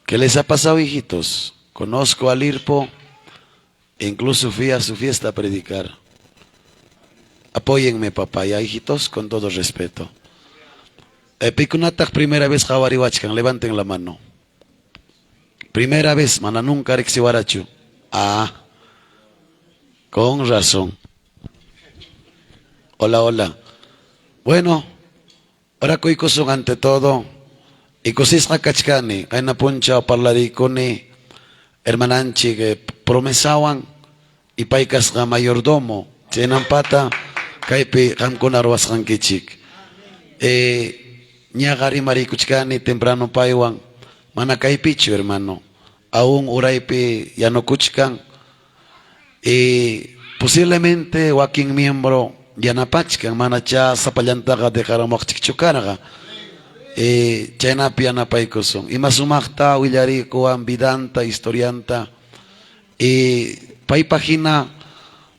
¿Qué les ha pasado, hijitos? Conozco al Irpo, incluso fui a su fiesta a predicar. Apóyenme, papá, ya, hijitos, con todo respeto. Pikunataq primera vez qawariwachkan, levanten la mano. Primera vez, mana nunca riqsiwarachu. Ah, con razón. Hola, hola. Bueno, orakuykusun ante todo. Y kusisqa kachkani, qayna punchaw parlarikuni hermananchik promesawan y pay kasqa mayordomo, chaynampata kaypi qamkuna ruwasqankichik. Ñaqa rimarikuchkani temprano paywan, mana kaypichu hermano, aún uraypi yanukuchkan y posiblemente wakin miembro yanapachkan, manachá sapallantaqa dejaramuwaqchikchu karqa. Chaynapi yanapaykusun. Ima sumaqta willarikuwan vidanta, historianta. Y paypa hina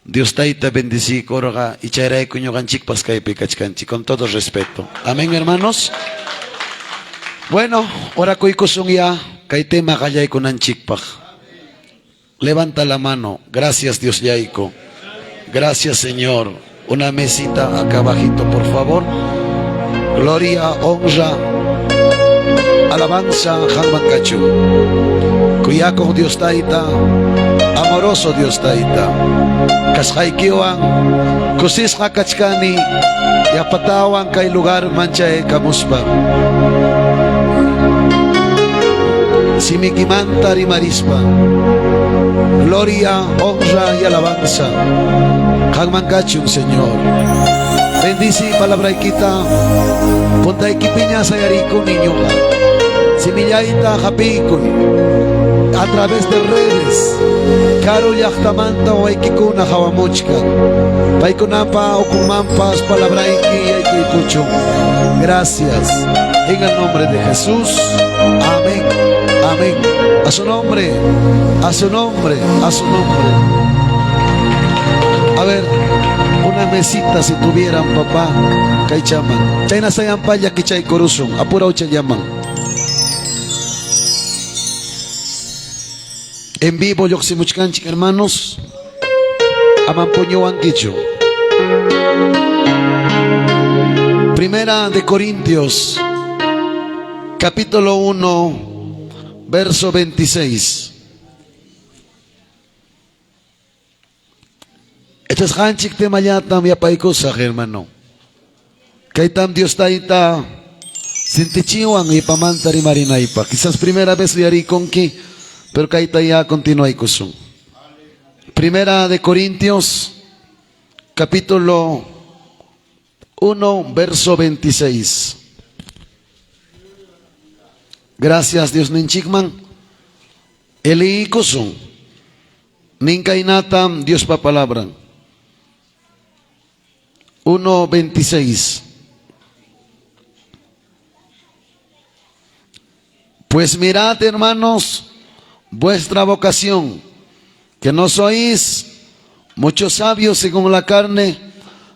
Dios Tayta bendeciykurqa y chayrayku ñuqanchikpas kaypi kachkanchik, con todo respeto. Amén, hermanos. Bueno, orakuykusun ya kay tema qallaykunanchikpaq. Levanta la mano. Gracias, Dios llayku. Gracias, Señor. Una mesita acá abajito, por favor. Gloria, honra, alabanza, qamman kachun. Kuyakuq Dios Tayta, amoroso Dios Tayta. Kasqaykiwan kusisqa kachkani yapatawan kay lugar manchaykamuspa. Simikimanta rimarispa. Gloria, honra y alabanza. Qamman kachun, Señor. Bendice palabraykita. Puntaykipiña sayarikuni ñuqa. Simillayta hapiykuy. A través de redes. Karu llaqtamanta wawaykikuna hawamuchkan. Paykunapa ukunmanpas palabrayki yaykuykuchun. Gracias. En el nombre de Jesús. Amén. Amén. A su nombre. A su nombre. A su nombre. A ver, una mesita si tuvieran, papá. Kaychaman. Chayna sayampalla kichaykurusun. Apurauchallaman. En vivo lluqsimuchkanchik, hermanos. Aman puñuwankichu. Primera de Corintios, capítulo 1, verso 26. Echasqanchik temallatam yapaykusaq, hermano. Kaytam Dios Tayta sintichiwan ipamanta rimarinaypaq. Quizás primera vez uyarikunki, pero kayta ya continuaykusun. Primera de Corintios, capítulo 1, verso 26. Gracias Dios ninchikman. Eliykusun. Ninkaynatam Diospa palabran. 1.26. Pues mirad, hermanos, vuestra vocación, que no sois muchos sabios según la carne,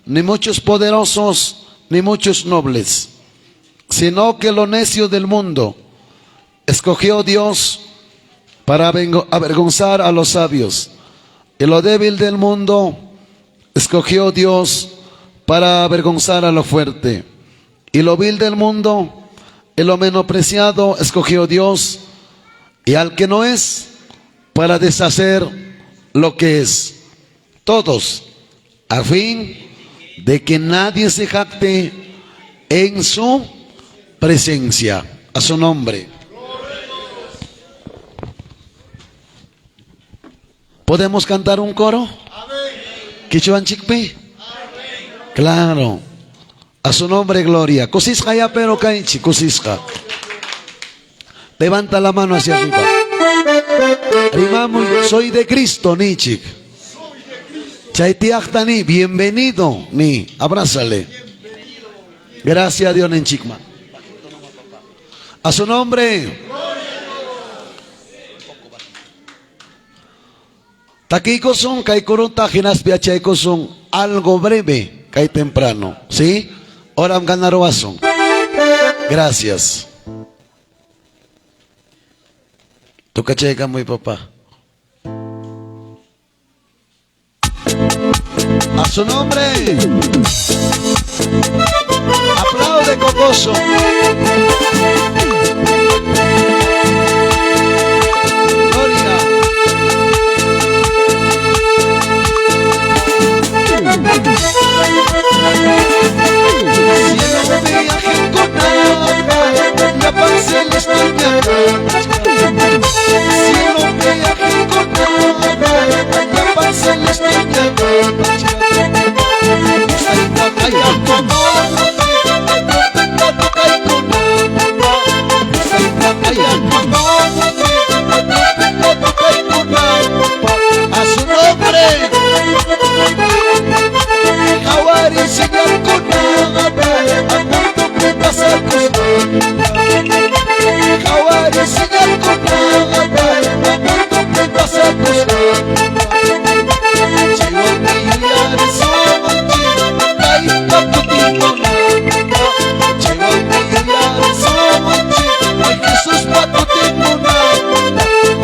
ni muchos poderosos, ni muchos nobles, sino que lo necio del mundo escogió Dios para avergonzar a los sabios, y lo débil del mundo escogió Dios para avergonzar a lo fuerte, y lo vil del mundo y lo menospreciado escogió Dios, y al que no es, para deshacer lo que es. Todos, a fin de que nadie se jacte en su presencia. A su nombre. ¿Podemos cantar un coro? Qichwanchikpi? Claro. A su nombre, gloria. Kusisqa ya, pero kaychi, kusisqa. Levanta la mano hacia arriba. Rimamuy, soy de Cristo, nichik. Chaytiaqta ni, bienvenido, ni. Abrázale. Gracias a Dios, ninchikman. A su nombre. Takiykusun kay kurunta hinaspa yachaykusun algo breve kay temprano, ¿sí? Oram ganaruwasun. Gracias. Tocachaykamuy papá. A su nombre. Aplaude con gozo. Gloria. A su nombre. Hawari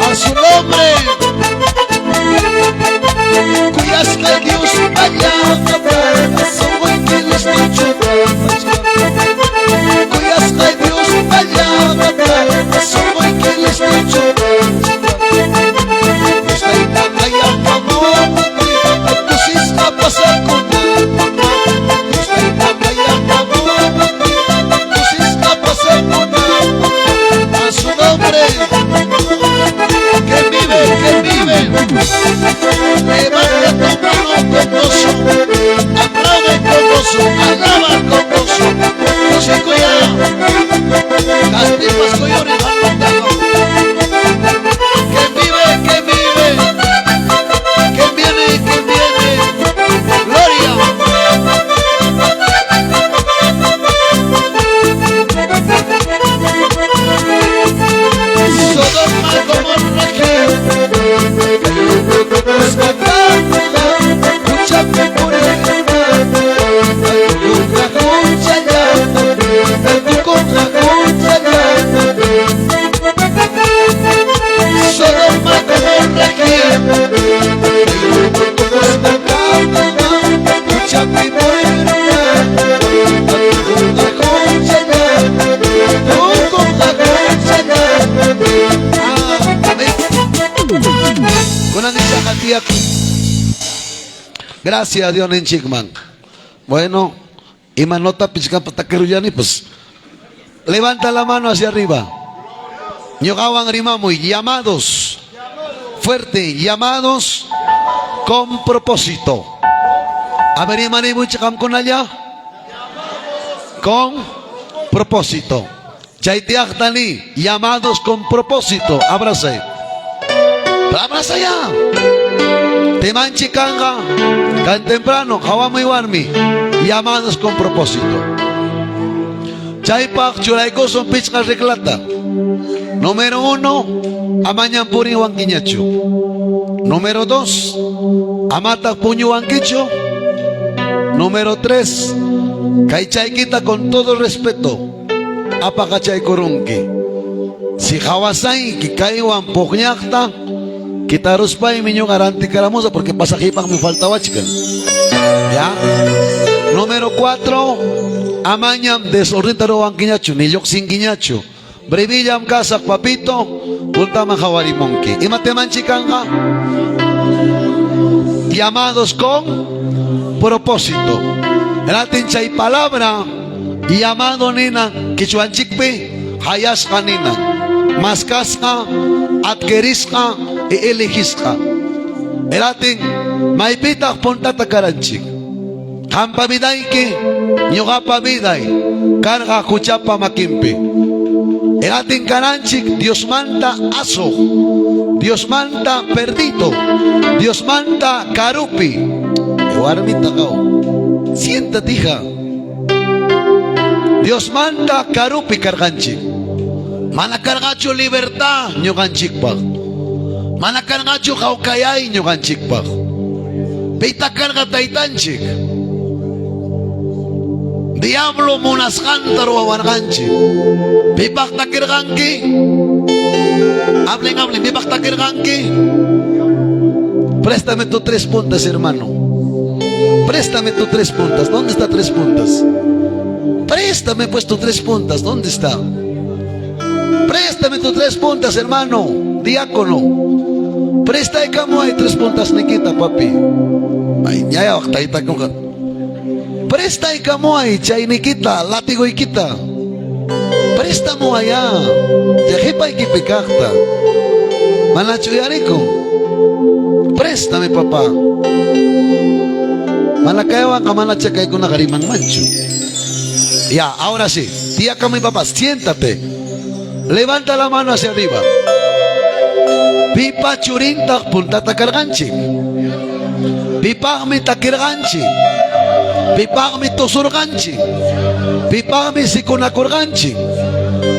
A su nombre. Kuyasqa Dios allá, Kuyasqa Dios allá, A su nombre, que vive, que vive. Levanta tu mano con gozo, aplaude con gozo, alaba con gozo. Kushikuya, las tripas coyores van matando. Que vive, que vive, que viene, que viene. Gloria. Sodoma, Gomorra, Sodoma, Gomorra, Gracias a Dios, Ninchikman. Bueno, ima nota pichka patakeruyani, pues levanta la mano hacia arriba. Ñuqawan rimamuy, llamados, fuerte, llamados con propósito. A ver, imanimuychik allá. Con propósito. Chaytiaqtani, llamados con propósito. Abraza. Abraza ya. Temanchi kanga, kan temprano, hawamuy warmi, llamados con propósito. Chaypaq churaykusun pichqa reglata. Número 1, amañam puriwankiñachu. Número 2, amataq puñuwankichu. Número 3, kaychaykita con todo respeto, apaqachaykurunki. Si hawasayki kaywan puqñaqta, kitaruspaymi ñuqa rantikaramusa porque pasajipaqmi faltawachkan. ¿Ya? Número 4, amañam desordenta ruwankiñachu, ni lluqsinkiñachu. Brevillam kasaq papito, puntaman hawarimunki. Ima temanchikanga? Llamados con propósito. Ratin chay palabra llamado nina kichwanchikpi hayasqa nina maskasqa adquirisqa y elegisqa. Eratin maypitaq puntata karanchik. Qampa vidayki ñuqapa viday karqa huchapa makinpi. Eratin karanchik Dios manta asuq, Dios manta perdido, Dios manta karupi. Warmita qaw. Siéntate, hija. Dios manta karupi karqanchik. Mana karqachu libertad ñuqanchikpaq. Mana karqachu hawkayay ñuqanchikpaq. Pita karqa taytanchik. Diablo munasqanta ruwawarqanchik. Pipaq takirqanki? Hablen, hablen. Pipaq takirqanki? Préstame tu tres puntas, hermano. Préstame tu tres puntas. ¿Dónde está tres puntas? Préstame pues tu tres puntas. ¿Dónde está? Préstame tus tres puntas, hermano. Diácono. Presta hay tres puntas, Nikita, papi. Ay, ñaya tayta kuka. Presta hay chay Nikita, látigo ikita. Préstamo allá. Yajipa ikipikakta. Manachu yariko. Préstame, papá. Manakaywan mana chakaykuna riman manchu. Ya, ahora sí. Tía mi papá, siéntate. Levanta la mano hacia arriba. Pipa churintaq puntata karqanchik. Pipaqmi takirqanchik. Pipaqmi tusurqanchik. Pipaqmi sikunakurqanchik.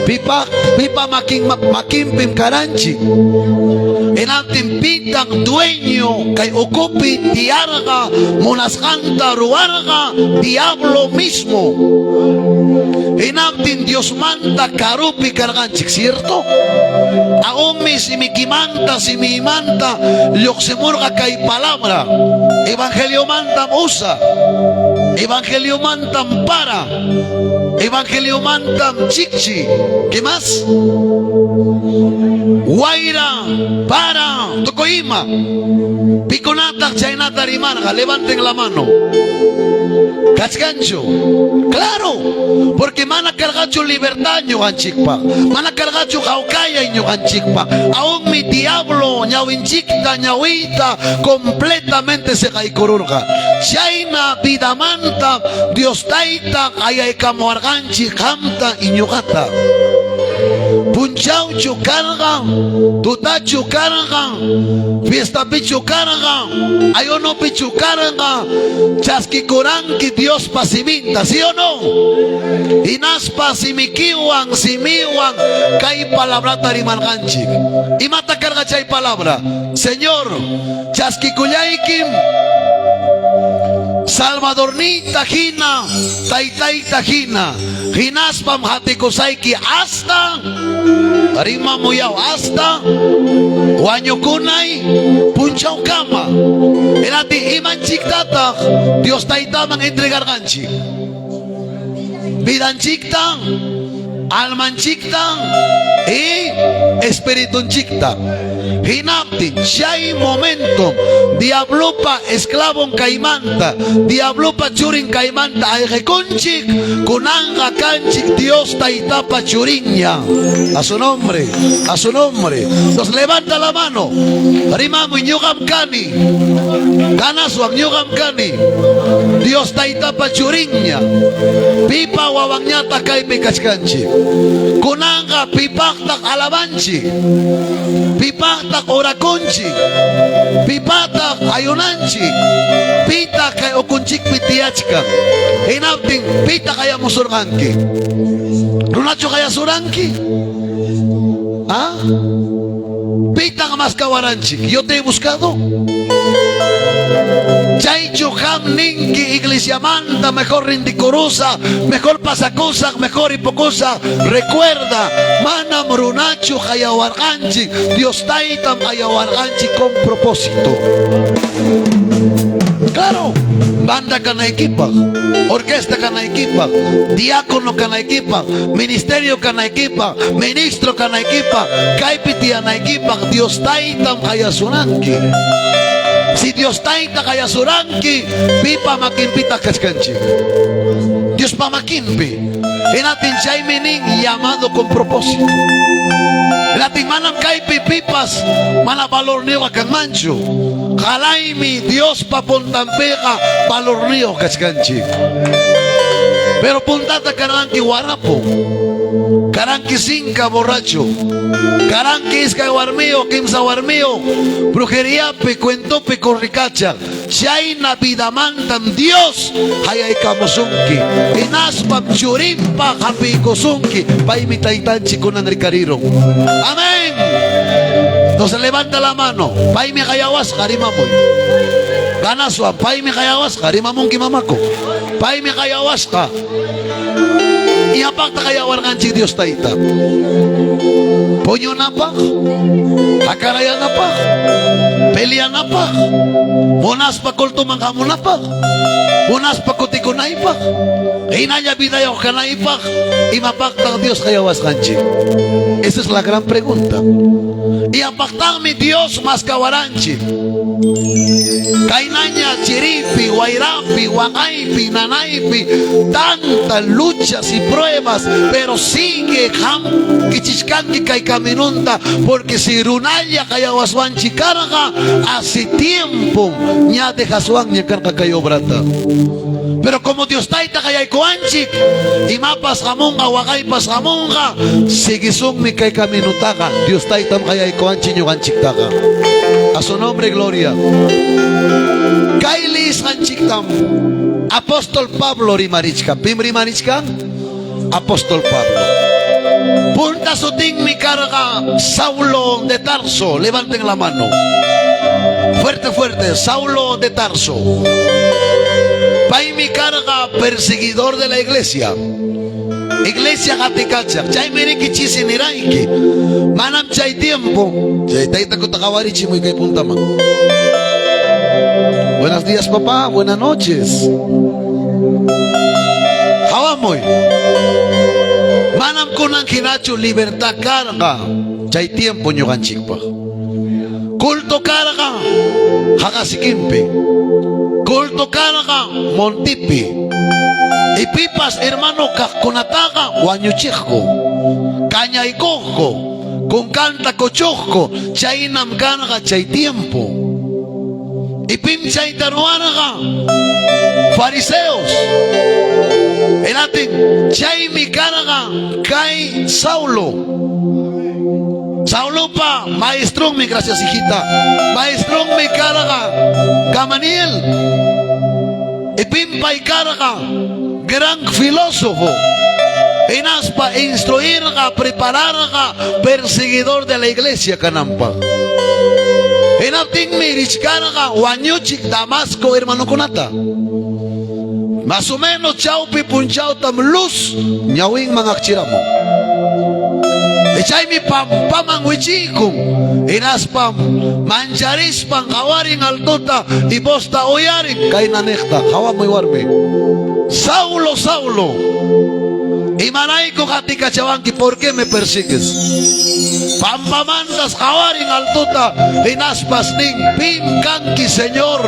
Pipaq pipa makin makinpim karanchik. Hinaptin pitan dueño kay ukupi tiyarqa munasqanta ruwarqa diablo mismo. Hinaptin Diosmanta karupi karqanchik, ¿cierto? Aunmi simikimanta simimanta lluqsimurqa kay palabra. Evangeliomantam usa. Evangeliomantam para. Evangeliomantam chikchi. ¿Qué más? Wayra, para, tukuy ima. Pikunataq chaynata rimarqa, levanten la mano. Kachkanchu. Claro, porque mana karqachu libertad ñuqanchikpaq, mana karqachu hawkayay ñuqanchikpaq. Aún mi diablo ñawinchikta ñawiyta completamente se qaykururqa. Chayna vidamanta Dios tayta qayaykamuwarqanchik qamta y ñuqata. Punchawchu karqa, tutachu karqa, fiestapichu karqa, ayunopichu karqa, chaskikuranki Diospa siminta, ¿sí o no? Hinaspa simikiwan, simiwan, kay palabrata rimarqanchik. Imata karqa chay palabra? Señor, chaskikullaykim Salvadorniyta hina, taytayta hina, hinaspam hatikusayki hasta rimamuyaw hasta wañukunay punchawkama. Hinaptin imanchiktataq Dios taytaman entregarqanchik. Vidanchikta, almanchikta y espiritunchikta. Hinaptin chay momento diablopa esclavon kaymanta, diablopa churin kaymanta ayqikunchik, kunanqa kanchik Dios taytapa churinña. A su nombre, a su nombre. Entonces levanta la mano. Rimamuy ñuqam kani. Ganaswan ñuqam kani. Dios taytapa churinña. Pipa wawanñata kaypi kachkanchik. Kunanqa pipaqtaq alabanchik. Pipaqtaq orakunchik. Pipataq ayunanchik. Pitaq kay ukunchikpi tiyachkan. Hinaptin pitaq ayamusurqanki. Runachu qayasuranki? ¿Ah? Pitaq maskawaranchik. Yo te he buscado. Chaychu qam ninki iglesiamanta mejor rindikurusaq, mejor pasakusaq, mejor ipukusaq. Recuerda, manam runachu qayawarqanchik, Dios taytam qayawarqanchik con propósito. Claro, banda kanaykipaq, orquesta kanaykipaq, diácono kanaykipaq, ministerio kanaykipaq, ministro kanaykipaq, kaypi tiyanaykipaq, Dios taytam qayasuranki. Si Dios tayta qayasuranki, pipa makinpitaq kachkanchik. Diospa makinpi. Hinaptin chaymi nin llamado con propósito. Hinaptin manam kaypi pipas mana valorniyuq kanmanchu. Qalaymi Diospa puntanpiqa valorniyuq kachkanchik. Pero puntata karanki warapo. Karanki sinka borracho. Karanki iskay warmiyo, kimsa warmiyo, brujeriapi, cuentopi corricacha. Chayna vidamantam Dios hayaykamusunki. Hinaspam churinpa hapiykusunki. Paymi taytanchik kunan rikarirun. Amén. Entonces levanta la mano. Paymi qayawasqa rimamuy. Ganaswan paymi qayawasqa rimamunki mamaku. Paymi qayawasqa. Imapaqta qayawarqanchik Dios tayta. Puñunapaq, hakarayanapaq, peleanapaq, munaspa cultoman hamunapaq, munaspa kutikunaypaq, hinalla vidayuq kanaypaq, imapaqtaq Dios qayawasqanchik? Esa es la gran pregunta. Imapaqtaqmi Dios maskawaranchik? Kaynaña chiripi, wayrapi, waqaypi, nanaypi, tantas luchas y pruebas, pero sigue qam kichichkanki kay caminonta, porque si runalla qayawaswanchik karqa, hace tiempo ña dejaswanña karqa kay obrata. Pero como Dios tayta qayaykuwanchik, imapas hamunqa, waqaypas hamunqa, siguisunmi kay caminutaqa. Dios taytam qayaykuwanchik ñuqanchiktaqa. A su nombre, gloria. Kay liyisqanchiktam apóstol Pablo rimarichkan. Pim rimarichkan? Apóstol Pablo. Punta sutinmi karqa Saulo de Tarso. Levanten la mano. Fuerte, fuerte. Saulo de Tarso. Paymi karqa perseguidor de la iglesia. Iglesia qatikachaq. Chaymi riki chisi nirayki. Manam chay tiempo. Chay taytakuta qawarichimuy kay puntaman. Buenos días, papá. Buenas noches. Qawamuy. Manam kunan hinachu libertad karqa chay tiempo ñuqanchikpaq. Culto karqa haqasikimpi. Culto karqa montipi. Y pipas hermano kaqkunataqa wañuchiqku, kañaykuqku, kunkanta kuchuqku, chaynam karqa chay tiempo. Y pim chayta ruwarqa? Fariseos. Hinaptin chaymi karqa kay Saulo. Saulopa maestronmi, gracias hijita, maestronmi karqa Gamaliel. Y pim pay karqa? Gran filósofo. Hinaspa instruirqa, prepararqa perseguidor de la iglesia kananpaq. Hinaptinmi richkarqa wañuchik Damasco hermanokunata. Más o menos chawpi punchawtam luz ñawinman akchiramun. Chaymi pampaman wichiykun. Hinaspam mancharispan qawarin altota y vozta uyarin kayna niqta, qawamuy warmi. Saulo, Saulo, imarayku qatikachawanki? ¿Por qué me persigues? Pampamantas qawarin altota hinaspas nin, pim kanki, Señor?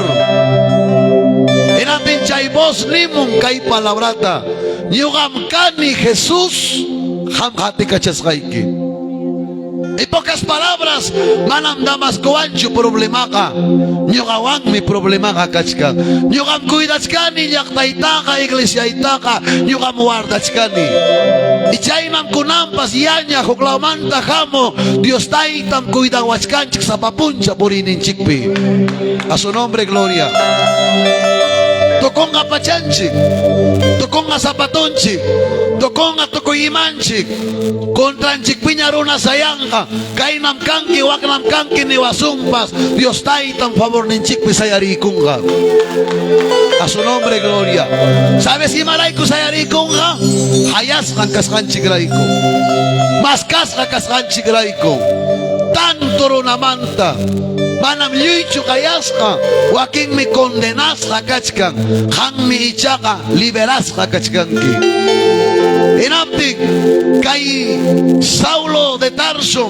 Hinaptin chay voz nimun kay palabrata, ñuqam kani Jesús, qam qatikachasqayki. En pocas palabras, manam Damascowanchu problemaqa, ñuqawanmi problemaqa kachkan. Ñuqam cuidachkani llaqtaytaqa, iglesiaytaqa, ñuqam guardachkani. Y chaynam kunanpas yaña huklawmanta hamu, Dios taytam cuidawachkanchik sapa puncha puriyninchikpi. A su nombre, gloria. Tukunqa pachanchik, tukunqa zapatonchik, tukunqa tukuy imanchik. Contranchikpiña runa sayanqa, kaynam kanki, waknam kanki niwasunpas, Dios taytam favorninchikpi sayariykunqa. A su nombre, gloria. ¿Sabes imarayku sayariykunqa? Hayasqan kasqanchikrayku. Maskasqa kasqanchikrayku. Tanto runamanta. Manam lluychu qayasqa, wakinmi condenasqa kachkan, qanmi ichaqa liberasqa kachkanki. Hinaptin kay Saulo de Tarso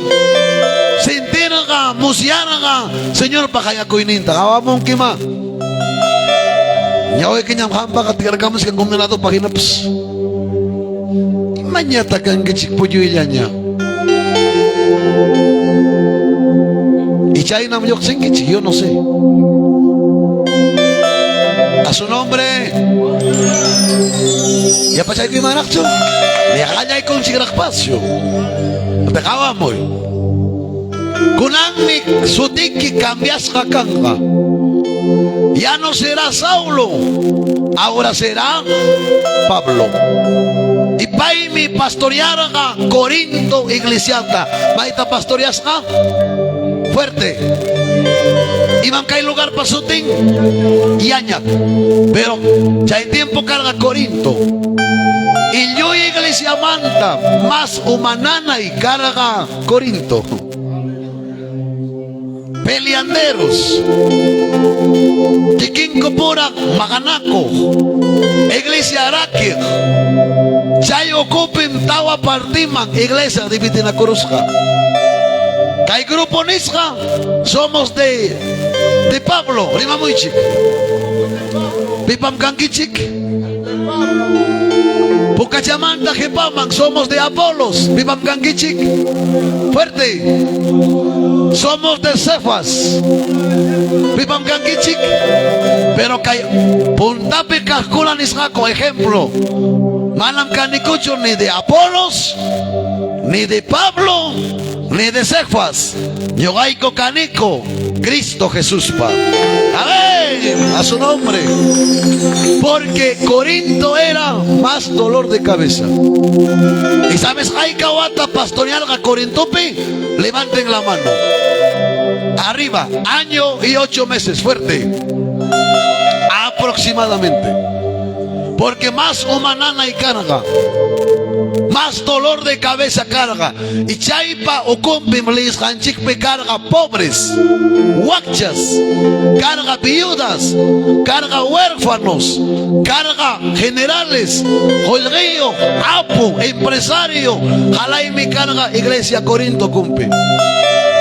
sentirqa, musyarqa Señorpa qayakuyninta. Qawamunkima. Ñawaykiñam qampaqa tikrakamuskan condenadopaq hinapas. Imañata kankichik puñuyllaña. Y chaynam lluqsinkichik, yo no sé. A su nombre. Yapachaykuy-manaqchu? Liqallaykunchikraqpaschu. Qawamuy. Kunanmi sutiki cambiasqa kanqa. Ya no será Saulo, ahora será Pablo. Y paymi pastorearqa Corinto iglesiata. Mayta pastoreasqa? Fuerte. Imam kay lugar pasutin? Yañak. Pero chay tiempo karqa Corinto. Y lluy iglesia Iglesiamanta más umananay karqa Corinto. Peleanderos. Kikinku pura maqanakuq. Iglesia rakiq. Chay ukupim tawa partiman iglesia dividinakurusqa. Kay grupo nisqa somos de Pablo, rimamuychik. Pipam kankichik? Pukachamanta Jepaman somos de Apolos. Pipam kankichik? Fuerte. Somos de Cefas. Pipam kankichik? Pero kay puntapi kaqkuna nisqaku ejemplo. Manam kanikuchu ni de Apolos, ni de Pablo, ni de Cefas. Ñuqayku kaniko Cristo Jesuspa. Amén. A su nombre. Porque Corinto era más dolor de cabeza. ¿Y sabes? Hayka wata pastorearqa Corintopi, levanten la mano. Arriba, año y 8 meses, fuerte. Aproximadamente. Porque más umanana y carga, más dolor de cabeza carga. Y chaypa ukunpim leesqanchikpi carga pobres, wakchas, carga viudas, carga huérfanos, carga generales, qullqiyo, apu, empresario, halaymi carga iglesia Corinto kumpi.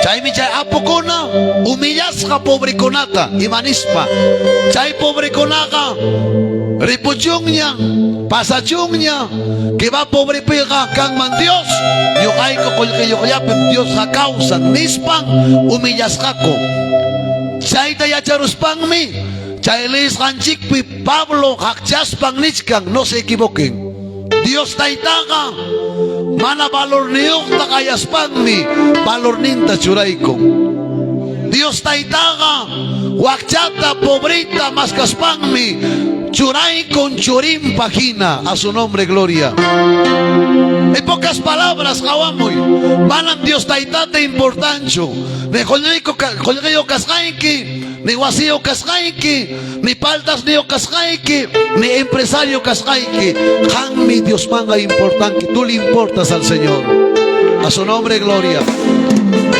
Chaymi chay apukuna humillasqa pobrekunata imanispa. Chay pobrekunaqa ripuchunña, pasachunña, que va pobrepiqa kanman Dios, ñuqayku qullqiyuqllapim Diosqa kawsan nispan humillasqaku. Chayta yacharuspanmi chay leesqanchikpi Pablo qaqchaspan nichkan, no se equivoquen. Dios taytaqa mana valorniyuqta qayaspanmi valorninta churaykun. Dios taytaqa wakchata, pobrita maskaspanmi churaykun churinpa hina. A su nombre gloria. En pocas palabras, qawamuy, manam Dios taytata importanchu. Ni qullqiyo kasqayki, ni wasiyo kasqayki, ni paltasniyo kasqayki, ni empresario kasqayki. Qanmi Diosmanqa importanki, tú le importas al Señor. A su nombre gloria.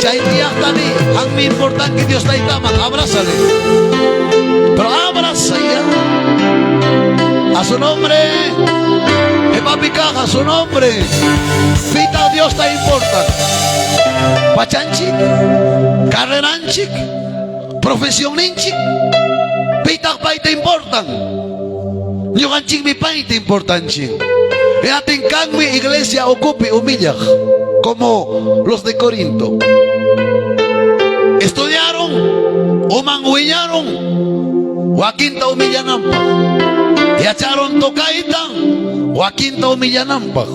Chay tiyaqtani, qanmi importanki Dios taytaman, abrázale. Pero abraza ya. A su nombre. Papi caja, a su nombre. Pita Dios te importa. Pachanchik, carreranchik, profesionninchik, pitaq payta importan. Ñuqanchikmi payta importanchik. Atin kanmi iglesia ukupi humillaq, como los de Corinto. Estudiaron, uman wiñaron, wakinta humillananpaq. Yacharon tocayta, wakinta humillananpaq.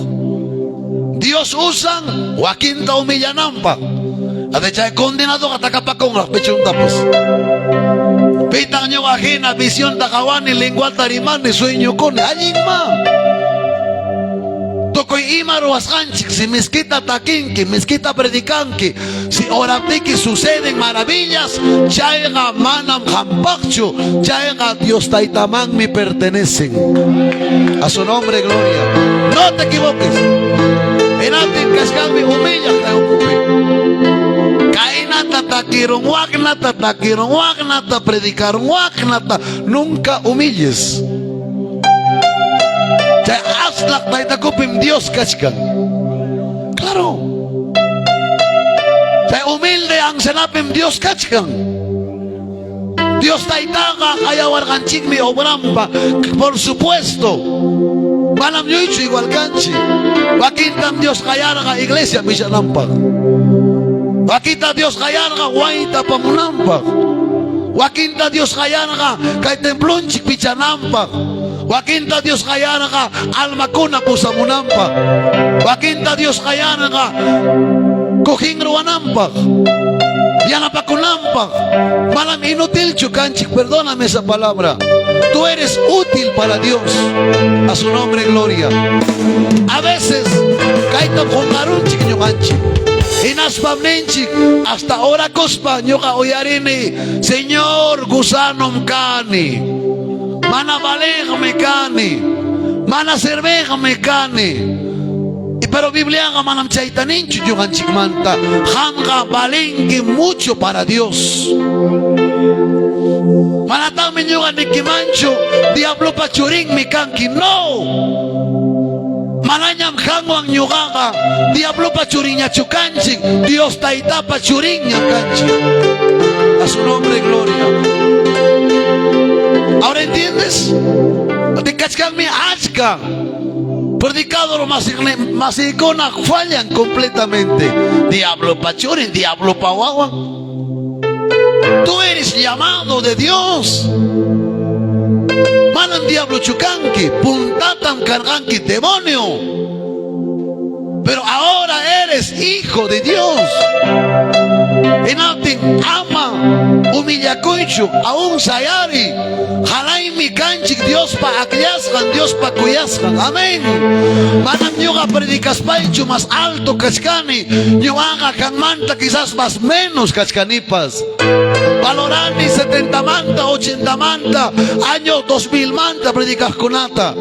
Dios usan, wakinta humillananpaq. Ate chay condenado atakapakunraq pechuntapas. Pitaq ñuqa hina visionta qawani, lenguata rimani, sueñokuni, allinma. Tukuy ima ruwasqanchik, si mezquita takinki, mezquita predicanki, si oraptiki suceden maravillas, chayqa manam qampaqchu, chayqa Dios taytamanmi pertenecen. A su nombre gloria. No te equivoques. Hinaptin kachkanmi humillaq kay ukupi. Kaynata takirun, waknata takirun, waknata predicarun, waknata. Nunca humilles. Chay aslaq taytakupim Dios kachkan. Claro. Chay humilde ancianapim Dios kachkan. Dios taytaqa qayawarqanchikmi obrampa, por supuesto. Manam lluychu igual kanchik. Wakintam Dios qayarqa iglesia pichananpaq. Wakinta Dios qayarqa wayta apamunanpaq. Wakinta Dios qayarqa kay templonchik pichananpaq. Wakinta Dios qayarqa almakuna pusamunanpaq. Wakinta Dios qayarqa cojín ruwananpaq. Yanapakunanpaq. Manam inutilchu kanchik, perdóname esa palabra. Tú eres útil para Dios. A su nombre gloria. A veces kaytam qunqarunchik ñuqanchik. Hinaspam ninchik hasta orakuspa ñuqa uyarini, Señor, gusanom kani. Mana valeqmi kani. Mana serviqmi kani. Pero Bibliaqa manam chayta ninchu ñuqanchikmanta. Qamqa valenki mucho para Dios. Manataqmi ñuqa nikimanchu diablopa churinmi kanki. No. Manañam qamwan ñuqaqa diablopa churinñachu kanchik, Dios Taytapa churinñam kanchik. A su nombre, gloria. ¿Ahora entiendes? Kachkanmi achka predicador masiykuna fallan completamente. Diablopa churin, diablopa wawan. Tú eres llamado de Dios. Manam diablochu kanki, puntatam karqanki demonio. Pero ahora eres hijo de Dios. Hinaptin ama humillakuychu, aún sayari. Halaymi kanchik Diospa akllasqan, Diospa kuyasqan. Amén. Manam ñuqa predicaspaychu más alto kachkani. Ñuqaqa qanmanta quizás más menos kachkanipas. Valorani 70 manta, 80 manta, año 2000 manta predicaqkunata.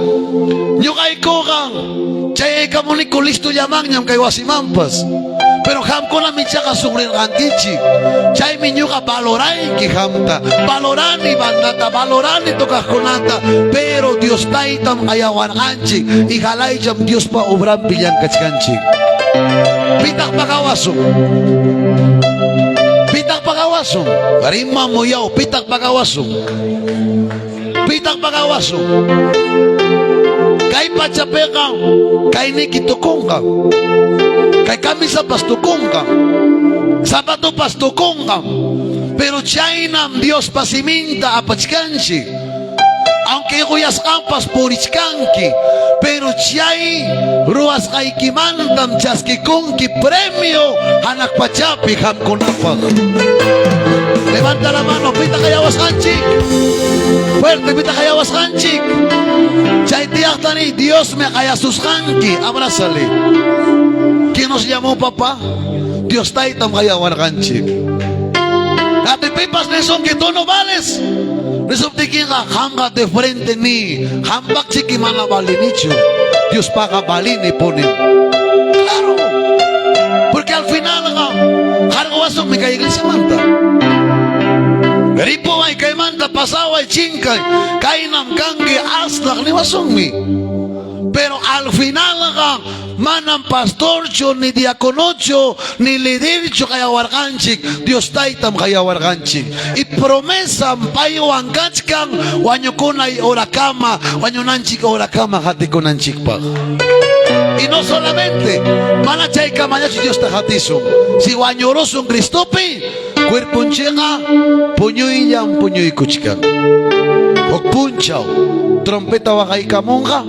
Ñuqaykuqa chayaykamuniku listo llamanñam kay wasimanpas. Pero qamkunam ichaqa sufrirqankichik. Chaymi ñuqa valorayki qamta, valorani bandata, valorani tocaqkunata, pero Dios Taytam qayawarqanchik y halaycham Diospa obranpi llankachkanchik. Pitaq pagawasun? Pitaq pagawasun? Rima muyaw, pitaq pagawasun? Pitaq pagawasun? Kay pachapiqa kayniki tukunqa. Kay camisapas tukunqa. Zapatopas tukunqa. Pero chaynam Diospa siminta apachkanchik. Aunque quyasqanpas purichkanki, pero chay ruwasqaykimantam chaskikunki premio hanaq pachapi qamkunapaq. Levanta la mano, pitaq qayawasqanchik. Fuerte, pitaq qayawasqanchik. Chay tiyaqtani Dios me qayasusqanki. Abrázale. ¿Quién nos llamó, papá? Dios taytam qayawarqanchik. Ati pipas nisunki, tú no vales. Nisuptikiqa qamqa de frente ni qampaqchiki mana valinichu. Diospaqa valini punim. Claro. Porque al finalqa qarquwasunmi kay iglesiamanta. Ripuway kaymanta pasaway chinkay kaynam kanki aslaq niwasunmi. Pero al finalqa manam pastorchu ni diaconochu ni liderchu qayawarqanchik, Dios Taytam qayawarqanchik. Y promesam paywan kachkan wañukunay horakama, wañunanchik horakama qatikunanchikpaq. Y no solamente, mana chaykamallachu Diosta qatisun. Si wañurusun Cristopi, cuerponchikqa puñuyllam puñuykuchkan. Huk punchaw trompeta waqaykamunqa,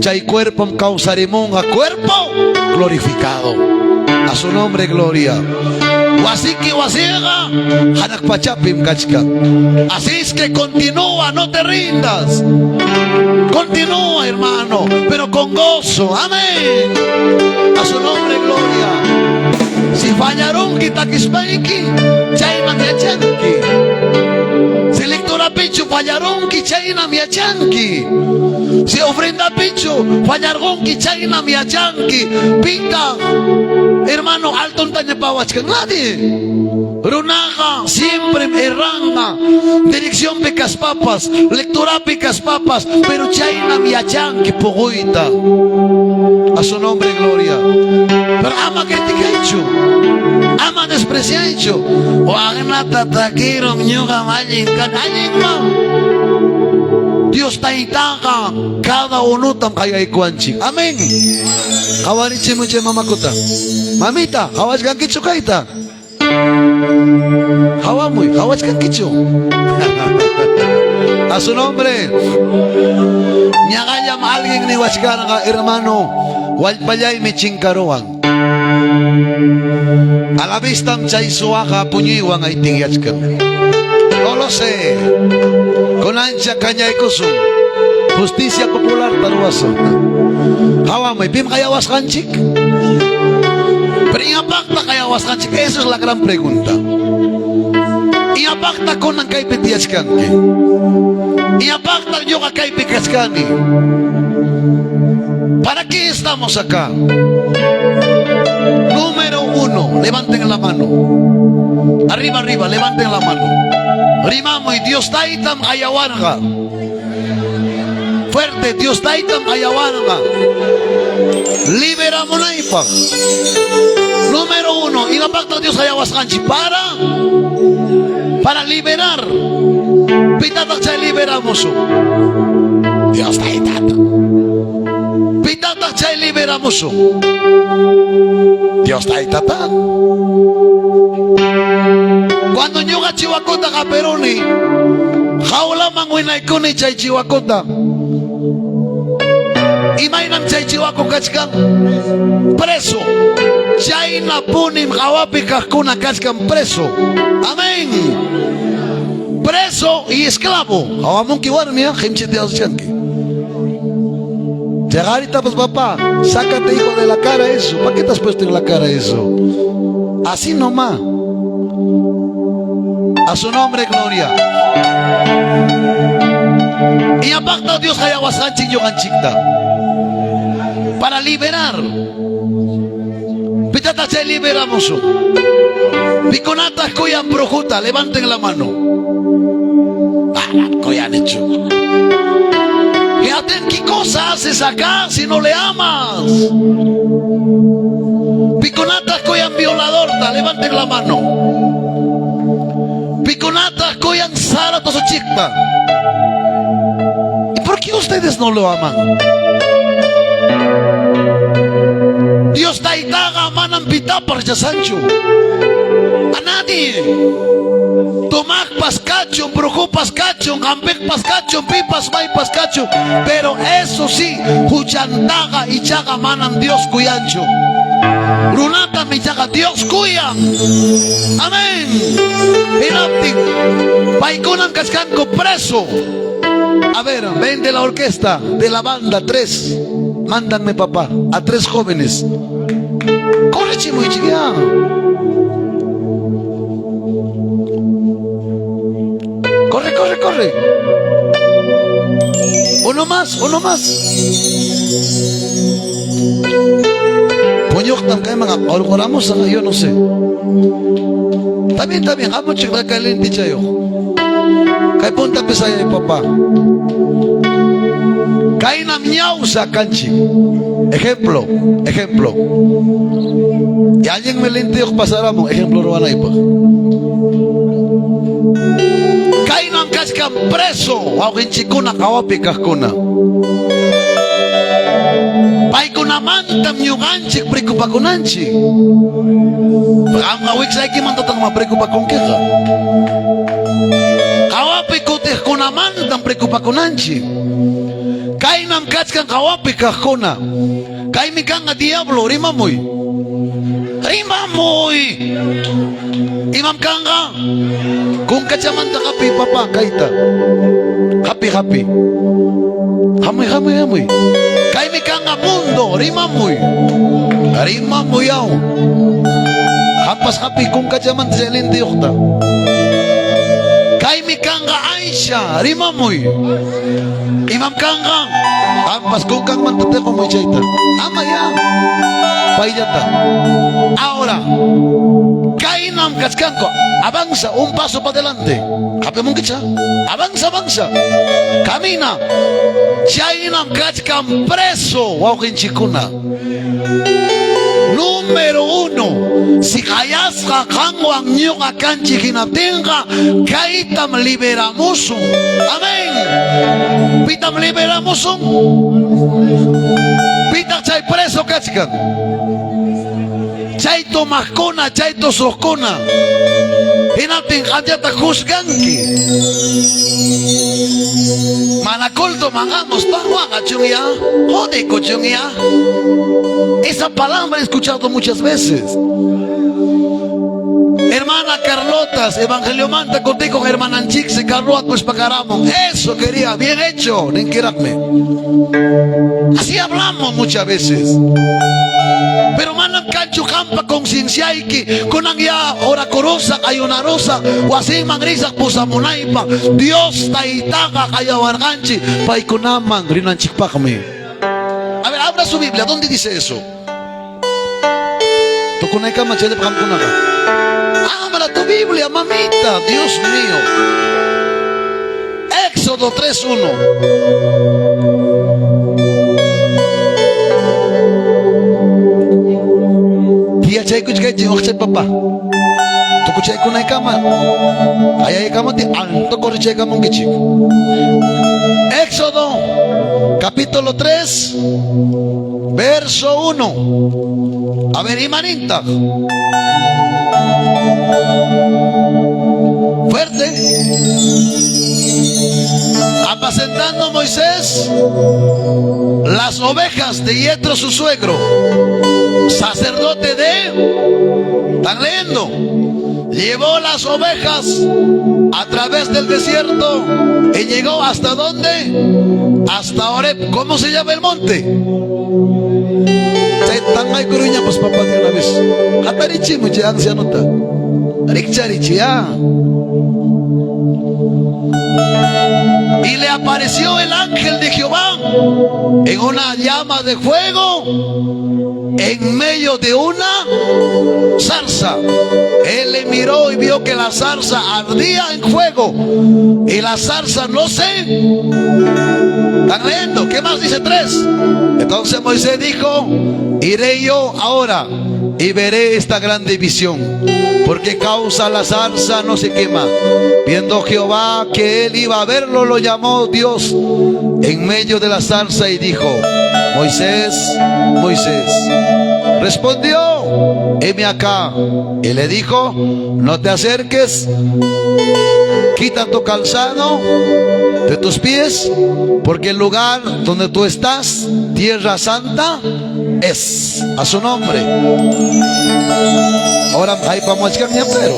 chay cuerpom kawsarimunqa, cuerpo glorificado. A su nombre, gloria. Wasiki wasiqa hanaq pachapim kachkan. Así es que continúa, no te rindas. Continúa, hermano, pero con gozo. Amén. A su nombre, gloria. Si fallarunki takispayki, chayman yachanki. Si lecturapichu fallarunki, chaynam yachanki. Si ofrendapichu fallarqunki, chaynam yachanki. Pita, hermano, altontaña pawachkan nadie. Runaqa siempre erranqa. Direcciónpi kaspapas, lecturapi kaspapas, pero chaynam yachanki puquyta. A su nombre, gloria. Pero ama criticaychu, ama despreciaychu. Wagnata takirun ñuqam allin kan allinman. Dios Taytaqa cada unutam qayaykuwanchik. Amén. Qawarichimuy chay mamakuta. Mamita, qawachkankichu kayta? Qawamuy, qawachkankichu? A su nombre. Ñaqallam alguien niwachkarqa, hermano, wallpallaymi chinkaruwan. A la vistam chay suwaqa puñuywan aytinyachkan. No lo sé. Kunancha kañaykusun. Justicia popular ruwasun. Qawamuy, pim qayawasqanchik? Pero imapaqta qayawasqanchik? Esa es la gran pregunta. Imapaqta kunan kaypi tiyachkanki? Imapaqta ñuqa kaypi kachkani? ¿Para qué estamos acá? Número 1, levanten la mano. Arriba, arriba, levanten la mano. Rimamuy, Dios taytam qayawarqa. Fuerte, Dios taytam qayawarqa. Liberamunaypaq. Número 1, imapaqtaq Dios qayawasqanchik? Para liberar. Pitataq chay liberamusun? Dios taytata. Pitataq chay liberamusun? Dios taytata. Cuando ñuqa chiwakuta qaperuni, jaulaman winaykuni chay chiwakuta. Imaynam chay chiwaku kachkan? Preso. Chaynapunim hawapi kaqkuna kachkan preso. Amén. Preso y esclavo. Hawamunki warmi, qimchita yachachanki. Chagarita pues papá, sácate hijo de la cara eso. ¿Para qué te has puesto en la cara eso? Así nomás. A su nombre, gloria. Y aparte Dios hayawasqanchik ñuqanchikta. Para liberar. Pitataq chay liberamusun. Pikunataq kuyan brujuta, levanten la mano. Para kuyanichu. ¿Qué cosa haces acá si no le amas? Pikunataq kuyan violadorta, levanten la mano. Pikunataq kuyan sara tosochikta. ¿Y por qué ustedes no lo aman? Dios taytaqa manam pitapas rechazanchu. A nadie. Tomaqpas kachun, brujupas kachun, hampiqpas kachun, pipas maypas kachun. Pero eso sí, huchantaqa ichaqa manam Dios kuyanchu. Runatam ichaqa Dios kuyan. Amén. Hinaptin, paykunam kachkanku preso. A ver, ven de la orquesta, de la banda, 3. Mándanme, papá, a 3 jóvenes. Corre, chimuy, chiquia. Corre, corre, corre. Uno más, uno más. Puñuqtam kayman orquramos, yo no sé. Está bien, está bien. Vamos a caliente chayo. Kay punta pesaya papá. Kaynam ñawsa kanchik. Ejemplo, ejemplo. Y alguien me lenteo pasáramos, ejemplo ruwanaypaq. Kaynam kachkan preso wawqinchikkuna hawapi kaqkuna. Paykunamantam ñuqanchik preocupakunanchik. Qamqa wiksaykimantataq ma preocupakunkiqa. Hawapi kutiqkunamantam preocupakunanchik. Kaynam kachkan hawapi kaqkuna. Kaymi kanqa diablo, rimamuy. Rimamuy. Imam kanqa? Kunkachamanta hapi papá kayta. Hapi hapi. Hamuy hamuy hamuy. Kaymi kanqa mundo, rimamuy. Rimamuy yaw. Hampas hapi kunkachamanta chay lintiyuqta. Kaymi kanqa Aisha, rimamuy. Imam kanqa? Hampas kunkanmanta tiqumuy chayta. Ama ya. Payllata. Ahora, kaynam kachkanku. Avanza un paso para adelante. Hapimunkicha. Avanza, avanza. Camina. Chaynam kachkan preso wawqinchikkuna. Número 1, si qayasqa qanwan ñuqa kanchik hinaptinqa kaytam liberamusun. Amén. Pitam liberamusun? Pitaq chay preso kachkan? Chay tomaqkuna, chay tusuqkuna. Hinaptin qamllata juzganki. Mana culto mangamos, chunya, jodikuchunya. Esa palabra he escuchado muchas veces. Hermana Carlotas, Evangelio manta contigo, hermana Chixi, Carloa, Cuspacaramo. Eso quería, bien hecho, ninquirakme. Así hablamos muchas veces. Pero manam kanchu qampa concienciayki, kunan ya orakurusa, ayunarusa, wasinman risaq pusamunaypaq, Dios taytaqa qayawarqanchik, paykunaman rinanchikpaqmi. A ver, abra Abra su Biblia, ¿dónde dice eso? Tukunaykama chayllapi qamkunaqa. Abra tu Biblia, mamita, Dios mío. Éxodo 3.1. Tiyachaykuchkaychik waqchay papá. Tukuchaykunaykama ayaykama ti alto corrichaykamunkichik. Éxodo capítulo 3 verso 1. A ver, imanintaq. Fuerte. Apacentando Moisés las ovejas de Yetro su suegro, sacerdote de... ¿Están leyendo? Llevó las ovejas a través del desierto y llegó hasta dónde? Hasta Horeb. ¿Cómo se llama el monte? Chay pues papá de una vez. Hatarichimuy chay ancianota. Rikcharichi ya. Y le apareció el ángel de Jehová en una llama de fuego en medio de una zarza. Él le miró y vio que la zarza ardía en fuego y la zarza no se. ¿Están leyendo? ¿Qué más dice 3? Entonces Moisés dijo: iré yo ahora y veré esta grande visión, porque causa la zarza no se quema. Viendo Jehová que él iba a verlo, lo llamó Dios en medio de la zarza y dijo: Moisés, Moisés. Respondió: heme acá. Y le dijo: no te acerques, quita tu calzado de tus pies, porque el lugar donde tú estás, tierra santa es. A su nombre. Ahora ahí vamos a pero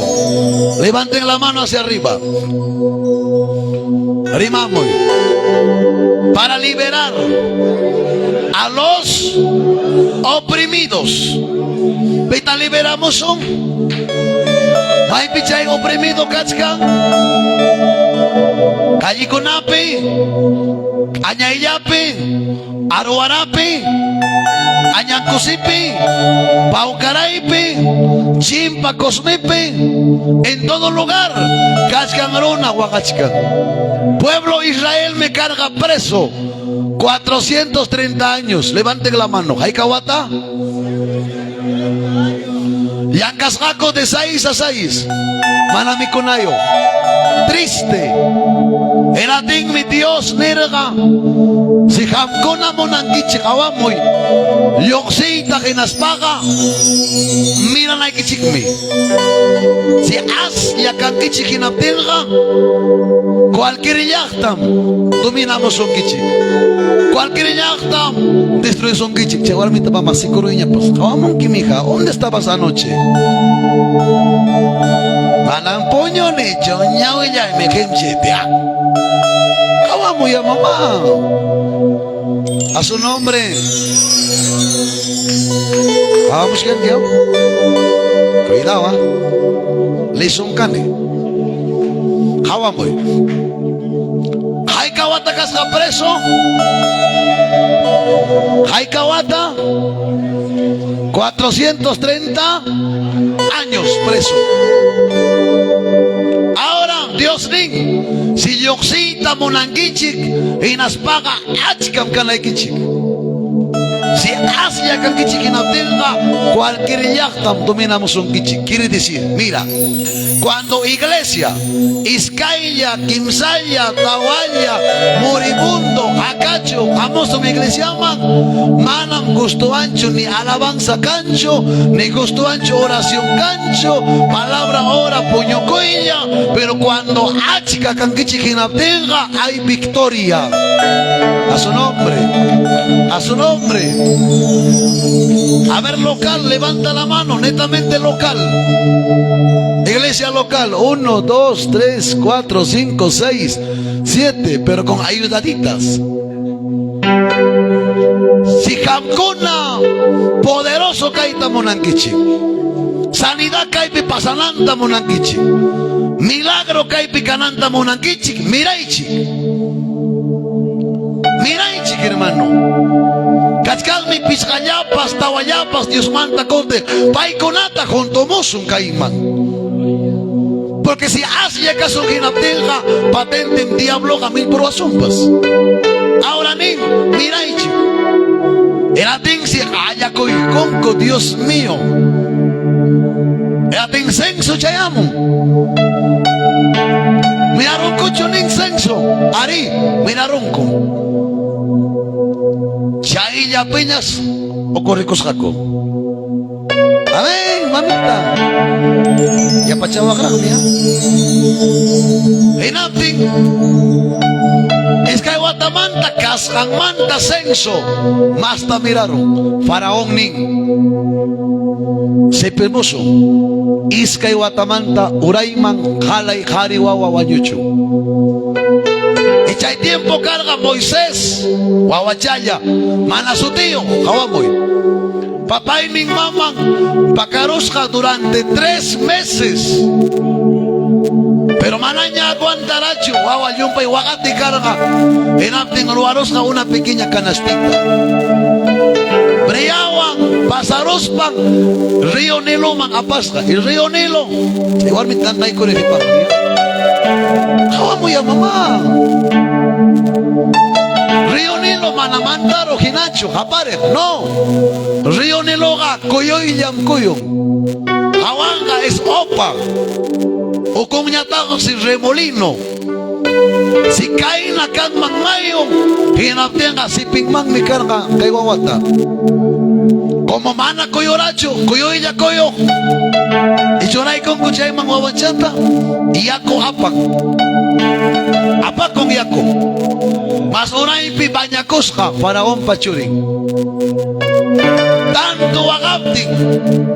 levanten la mano hacia arriba. Rimamos. Para liberar a los oprimidos. Pita liberamos son. Maypi chay oprimido kachkan. Callekunapi, Añayllapi, Aruarapi, Añancusipi, Paucaraypi, Chimpa Cosmipi, en todo lugar, kachkan runa waqachkan. Pueblo Israel me carga preso 430 años. Levanten la mano. Hayka wata. Llamkasqaku de 6 a 6. Mana mikunayo. Triste. Hinaptinmi Dios nirqa, si qamkuna munankichik qawamuy, lluqsiyta hinaspaqa miranaykichikmi. Si aslla kankichik hinaptinqa, cualquier llaqtam dominamusunkichik. Cualquier llaqtam destruisunkichik. Chay warmita mama sikuruyñapas. Qawamunki, mija, ¿dónde estabas anoche? Manam puñunichu, ñawillaymi qimchitia. Qawamuy a mamá. A su nombre. Vamos que Cuidado, ¿ah? Lisunkani. Qawamuy. Hayka wata kasqa preso? Hayka wata? 430 años preso. Ahora Dios nin, si lluqsiyta munankichik, hinaspaqa achkam kanaykichik. Si aslla kankichik hinaptinqa, cualquier llaqtam dominamusunkichik. Quiere decir, mira, cuando iglesia, iskaylla, kimsalla, tawalla, moribundo, akachu, famoso mi iglesia manam gustuwanchu ni alabanza kanchu, ni gustuwanchu oración kanchu, palabra ora puñukuylla, pero cuando achka kankichik hinaptinqa hay victoria. A su nombre, a su nombre. A ver, local, levanta la mano, netamente local. Iglesia local, 1, 2, 3, 4, 5, 6, 7, pero con ayudaditas. Si qamkuna poderoso kayta munankichik, sanidad kaypi pasananta munankichik, milagro kaypi kananta munankichik, miraychik. Miraychik, hermano. Kachkanmi Pichqallapas, tawallapas Diosmanta kutiq paykunata juntumusun kayman. Porque si aslla kasun hinaptinqa patentem diabloqa millpurwasunpas. Ahora nin, miraychik. Hinaptinsi qallakuykunku, Dios mío. Hinaptin censo chayamun. Mirarunkuchu nin censo? Arí, mirarunku. Chayllapiñas ocurrikusqaku. Amén, mamita. Yapachawaqraqmi, ha? Hinaptin iskay watamanta kasqanmanta censo masta mirarun. Faraón nin, sipimusun iskay watamanta urayman qalay qhari wawa wañuchun. Y chay tiempo karqa Moisés wawachalla mana sutiyuq qawamuy. Papaynin maman pakarusqa durante 3 meses. Pero manaña aguantarachu wawa llumpay waqati karqa. Hinaptin ruwarusqa una pequeña canastita. Breawan pasaruspan río Niloman apasqa. Y río Nilo, chay warmi tanqaykuri riparqa. Qawamuy mamá. Río Nilo mana mantaro hinachu hapareq, no. Río Niloqa kuyuyllam kuyun. Hawanqa es opa. Ukunñataqsi remolino. Si kayna kanman mayu, hinaptinqa sipinmanmi karqa kay wawata. Como mana kuyurachu, kuyuylla kuyuq. Ichuraykunku chayman wawachata, yaku apan. Apakun yaku. Mas uraypi bañakusqa faraonpa churin. Tanto waqaptin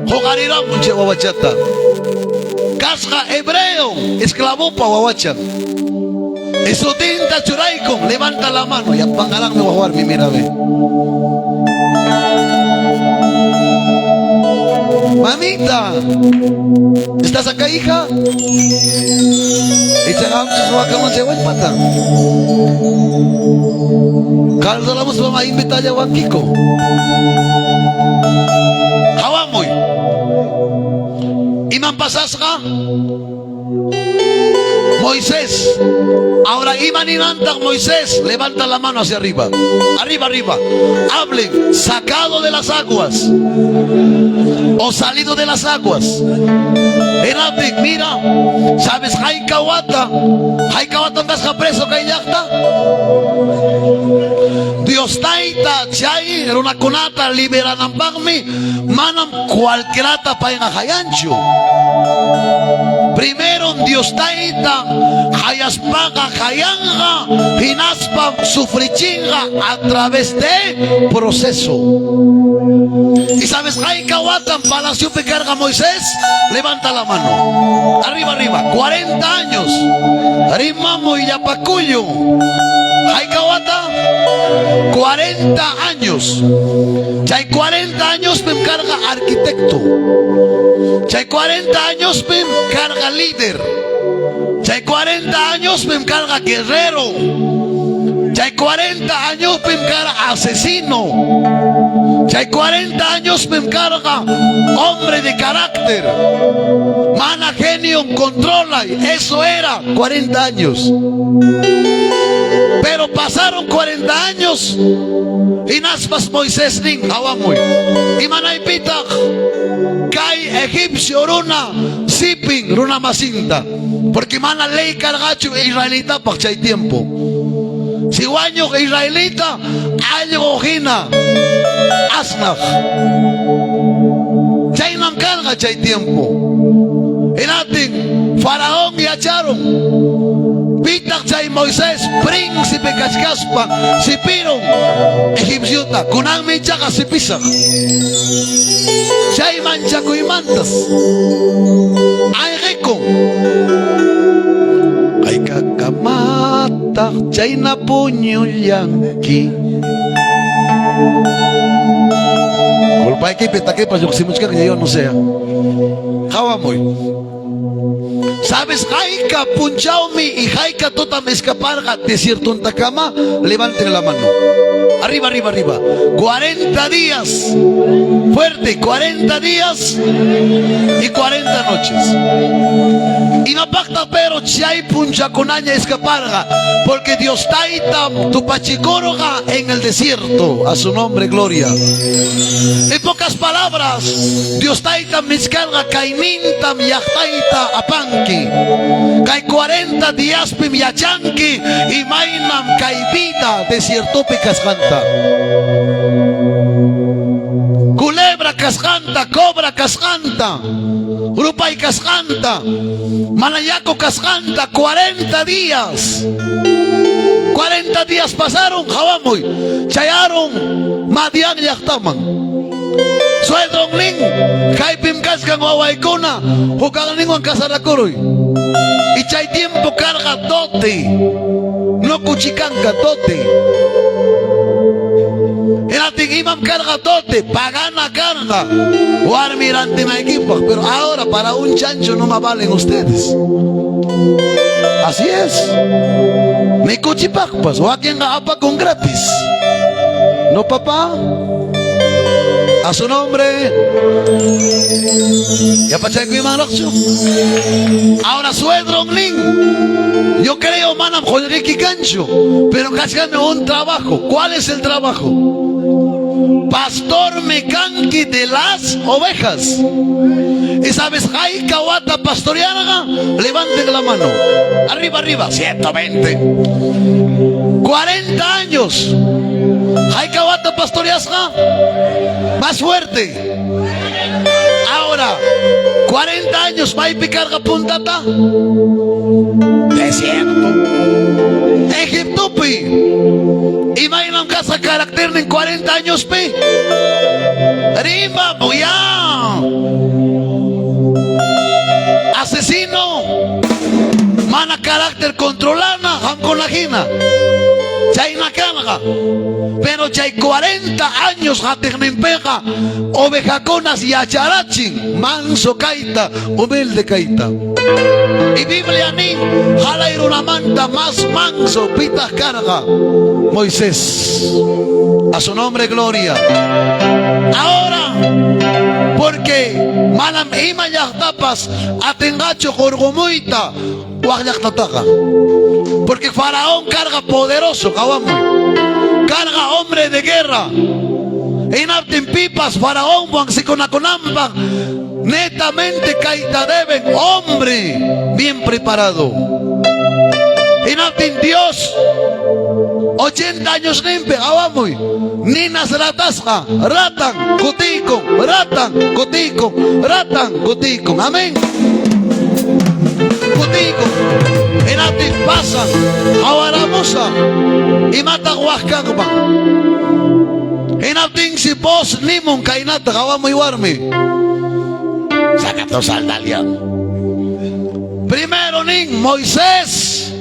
huqariramun chay wawachata. Kasqa hebreo esclavopa wawachan. Sutinta churaykun, levanta la mano, yapanqaraqmi wak warmi, mira ve. Mamita, ¿estás acá, hija? Ichaqa wakaman chay wallpata. Carlos vamos a invitar a Kiko. Hawamuy. Iman pasasqa? Moisés. Ahora, iman inantaq Moisés, levanta la mano hacia arriba. Arriba, arriba. Hablen, sacado de las aguas. O salido de las aguas. Hinaptin, mira, ¿sabes? Hayka wata. Hayka wata kasqa preso kay llaqta. Dios tayta chay runakunata liberananpaqmi manam cualquierata payqa hayanchu. Primero Dios tayta hayaspaqa hayanqa hinaspa sufrichinqa a través de proceso. ¿Y sabes hayka watam palaciopi karqa Moisés? Levanta la mano. Arriba, arriba. 40 años. Rimamuy llapakullu. Hayka wata? 40 años. Chay 40 años pim karqa arquitecto. Chay 40 años pim karqa líder. Chay 40 años pim karqa guerrero. Chay 40 años pim karqa asesino. Chay 40 años pim karqa hombre de carácter. Mana genio controla. Eso era 40 años. Pero pasaron 40 años y naspas Moisés nin hawamuy. Imanaypitaq kay egipcio runa sipin runa masinta. Porque mana ley karqachu israelitapaq chay tiempo. Si wañuq israelita allqu hina asnaq. Chaynam karqa chay tiempo. Hinaptin Faraón yacharon. Pitaq chay Moisés príncipe kachkaspa sipirun egipciota. Kunanmi ichaqa sipisaq. Chay manchakuymantas ayqikun. Haykakamataq chayna puñullanki. Culpaykipi takipas lluqsimuchkanki, yo no sé. Qawamuy. ¿Sabes? Hayka punchawmi y hayka tutam escaparqa desiertontakama. Levanten la mano. Arriba, arriba, arriba. 40 días. Fuerte, 40 días y 40 noches. Imapaqtaq pero chay punchakunaña escaparqa? Porque Dios taytam tupachikurqa en el desierto. A su nombre, gloria. En pocas palabras, Dios taytam nichkarqa kaynintam llaqtayta apanki. Kay 40 diaspim yachanki imaynam kay vida desiertopi kasqanta. Culebra kasqanta, cobra kasqanta, rupay kasqanta, mana yaku kasqanta, 40 días. 40 días pasaron, qawamuy, chayaron Madián llaqtaman. Suegron nin, kaypim kachkan wawaykuna, hukaqninwan casarakuruy. Y chay tiempo karqa dote, no kuchikanka dote. Hinaptin imam karqa dote, pagana karqa, warmi rantinaykipaq, pero ahora para un chancho no me valen ustedes. Así es. Ni kuchipaqpas, wakinqa apakun gratis. No, papá. A su nombre. Yapachaykuymanraqchu. Ahora suegron nin. Yo creo manam qullqiki kanchu, pero kachkani un trabajo. ¿Cuál es el trabajo? Pastor me kanki de las ovejas. ¿Y sabes hayka wata pastorearqa? Levanten la mano. Arriba, arriba. 120. 40 años. Hayka wata pastoreasqa? Más fuerte. Ahora, 40 años maypi karqa puntata? Desierto. Egiptopi. Imaynam kasqa carácternin 40 años pi? Rimba, ya. Asesino. Mana carácter controlana, qamkunahina. Chayna kanqa. Pero chay 40 años qatiqninpiqa ovejakunas yacharachin manso kayta, humilde kayta. Y Biblia nin qalay runamanta más manso pitaq karqa Moisés. A su nombre gloria. Ahora, porque manam ima llaqtapas atinqachu hurqumuyta wak llaqtataqa. Porque Faraón karqa poderoso, qawamuy. Karqa hombre de guerra. Hinaptin pipas Faraónwan sikunakunanpaq netamente kayta deben, hombre bien preparado. Hinaptin Dios 80 años nimpi, qawamuy. Ninas ratasqa, ratan, kutiykun, ratan, kutiykun, ratan, kutiykun. Amén. Kutiykun. Hinaptin pasan, qawaramusa, imataq wak kanman. Hinaptinsi voz nimun kaynata, qawamuy warmi. Saca tu sandalia. Primero nin Moisés,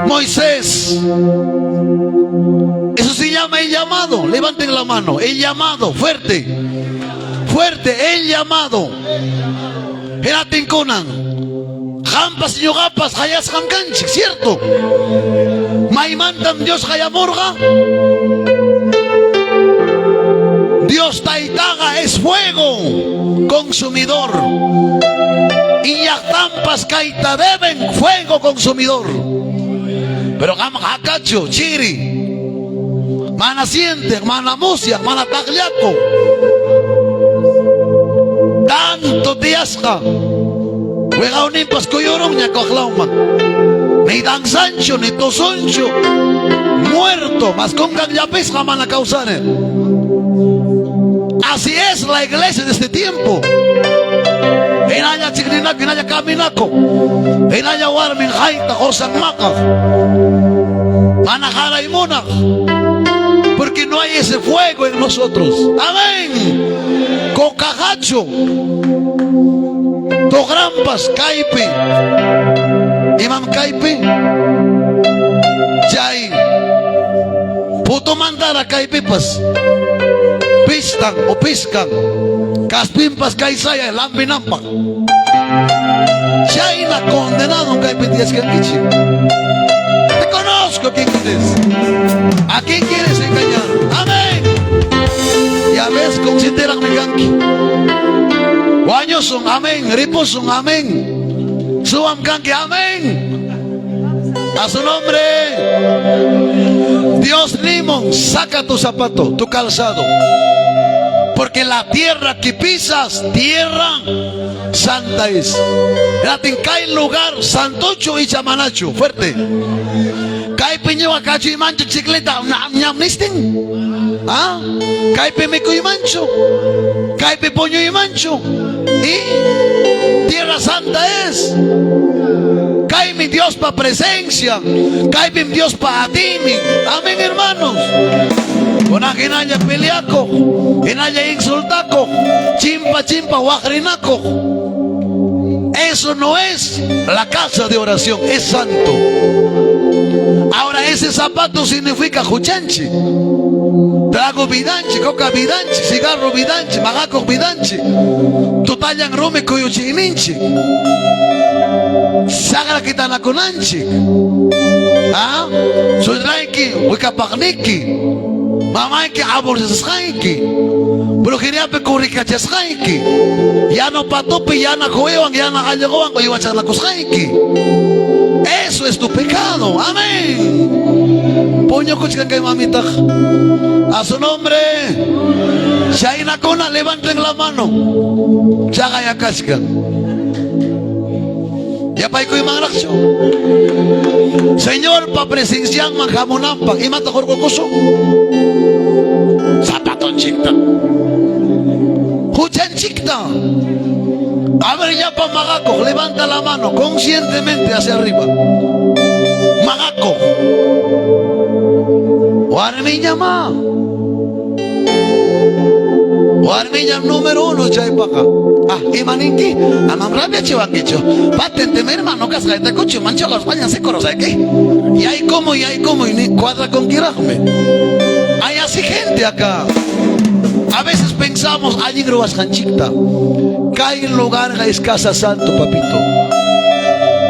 Moisés. Eso se llama el llamado. Levanten la mano. El llamado, fuerte. Fuerte, el llamado. Hinaptin kunan. Qampas ñuqapas qayasqam kanchik, ¿cierto? Maymantam Dios qayamurqa? Dios taytaqa es fuego consumidor. Y llaqtampas kayta deben fuego consumidor. Pero qam hakachu, chiri. Mana sienten, mana musyaq, mana taqllaku. Tanto tiyasqa. Wiqawninpas kuyurunña kaqlawman. Ni danzanchu, ni tusunchu. Muerto, mas kunkan llapisqa mana kawsani. Así es la iglesia de este tiempo. Hinalla chiqninaku, hinalla caminaku. Hinalla warmin hayta qosan maqaq. Mana qaray munaq. Porque no hay ese fuego en nosotros. Amén. Cocajacho. Togrampas kaypi. Imam kaypi. Chay. Putumantara kaypipas. Pistan o piscan. Kaspinpas kaysaya lampinanpaq. Chayna condenado kaypi tiyachkankichik. Te conozco quién eres. ¿A quién quieres engañar? Hamusun, amén. Ripusun, amén. Suwam kanki, amén. A su nombre. Dios limon, saca tu zapato, tu calzado. Porque la tierra que pisas, tierra santa es. Latin kay lugar santocho y chamanacho. Fuerte. Kaypi ñuqa kachuymanchu chicleta ñam nistin. ¿Ah? Kaypi mikuymanchu. Kaypi puñuymanchu. Y tierra santa es. Kaymi Diospa presencia. Kaypim Diospa atiynin. Amén, hermanos. Kunan hinalla peleakuq, hinalla insultakuq, chimpa chimpa waqrinakuq. Eso no es la casa de oración, es santo. Ahora ese zapato significa huchanchi. Trago vidanchi, coca vidanchi, cigarro vidanchi, maqakuq vidanchi. Tutallan rumi kuyuchiyninchik. Saqra kitanakunanchik. Ah? Suegrayki, wikapaqniki, mamayki aborrecisqayki, brujeriapi kurikachasqayki, yana patopi, yana quwiwan, yana allquwan uywachanakusqayki. Eso es tu pecado. Amén. Puñukuchkan kay mamitaq. A su nombre. Chaynakuna levanten la mano. Chaqayakachkan. Yapaykuymanraqchu. Señorpa presencianman hamunanpaq imata hurqukusun? Zapatonchikta. Huchanchikta. A ver, llapa maqakuq, levanta la mano conscientemente hacia arriba. Maqakuq. Warmiñamá. Warmiñam número uno chaypaqa. Ah, imaninki? Amam rabiachiwankichu. Patente mi hermano kasqayta kuchu manchaqa España secorosayki. Y hay como, y hay como, y ni cuadra con kiraqmi. Hay así gente acá. A veces pensamos, allin ruwasqanchikta. Kay lugarqa es casa santo, papito.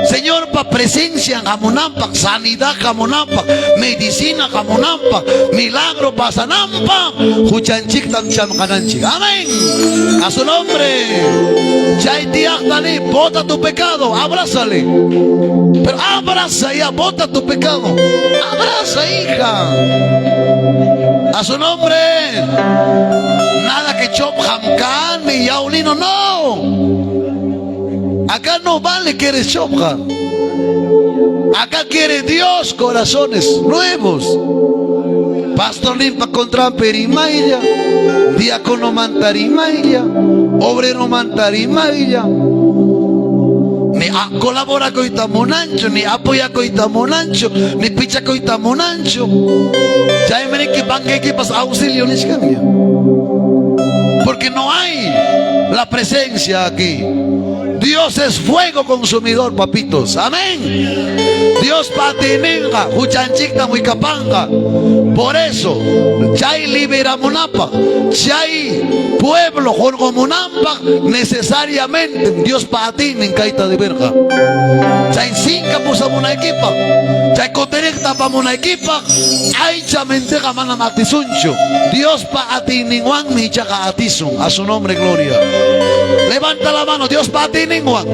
Señorpa presencia hamunanpaq, sanidad hamunanpaq, medicina hamunanpaq, milagro pasananpaq, huchanchiktam chamqananchik. Amén. A su nombre. Chay tiyaqta bota tu pecado, abrázale. Pero abraza ya, bota tu pecado. Abraza, hija. A su nombre. Nada que chop hamkan ni yaulino, no. Acá no vale que eres chopja. Acá quiere Dios corazones nuevos. Pastor limpa contra perimaya, diácono mantarimaya, obrero mantarimaya. Ni a, colabora koyta munanchu, ni apoya koyta munanchu, ni picha koyta munanchu. Chaymi niki bankaykipas auxilio nichkanña. Porque no hay la presencia aquí. Dios es fuego consumidor, papitos. Amén. Dios atiyninqa, huchanchikta wikapanga. Por eso, chay liberamunapaq, chay pueblo hurqumunanpaq, necesariamente Diospa atiynin kayta deberqa. Chay sinka pusamunaykipaq, chay kutiriqta apamunaykipaq, aycha menteqa manam atisunchu. Diospa atiyninwanmi ichaqa atisun. A su nombre, gloria. Levanta la mano, Diospa atiyninwan.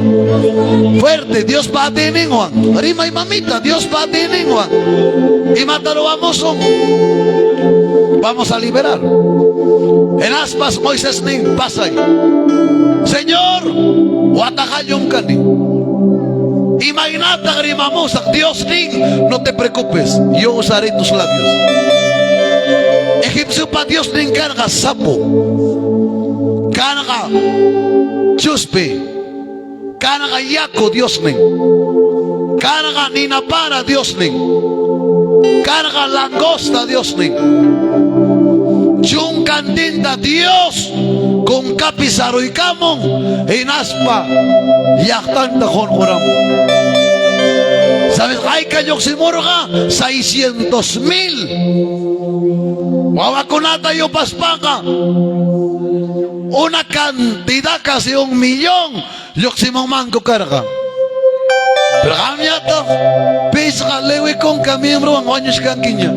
Fuerte, Diospa atiyninwan. Rimay mamita, Diospa atiyninwan. Imata ruwamusun. Vamos a liberar. En aspas Moisés nin pasay. Señor, wataqallum kani. Imaynataq rimamusaq, Dios nin, no te preocupes, yo usaré tus labios. Egipciopa Dios nin karqa sapo, karqa chuspi, karqa yaku Dios nin, karqa ninapara Dios nin, karqa langosta Dios nin. Chunkantinta Dios kunkapi saruykamun hinaspa llaqtanta hurquramun. ¿Sabes? Hayka lluqsimurqa 600 mil. Wawakunata yupaspaqa una cantidad casi 1 millón lluqsimunmanku karqa. Pero qamñataq pichqa lewikunka miembrowan wañuchkankiña.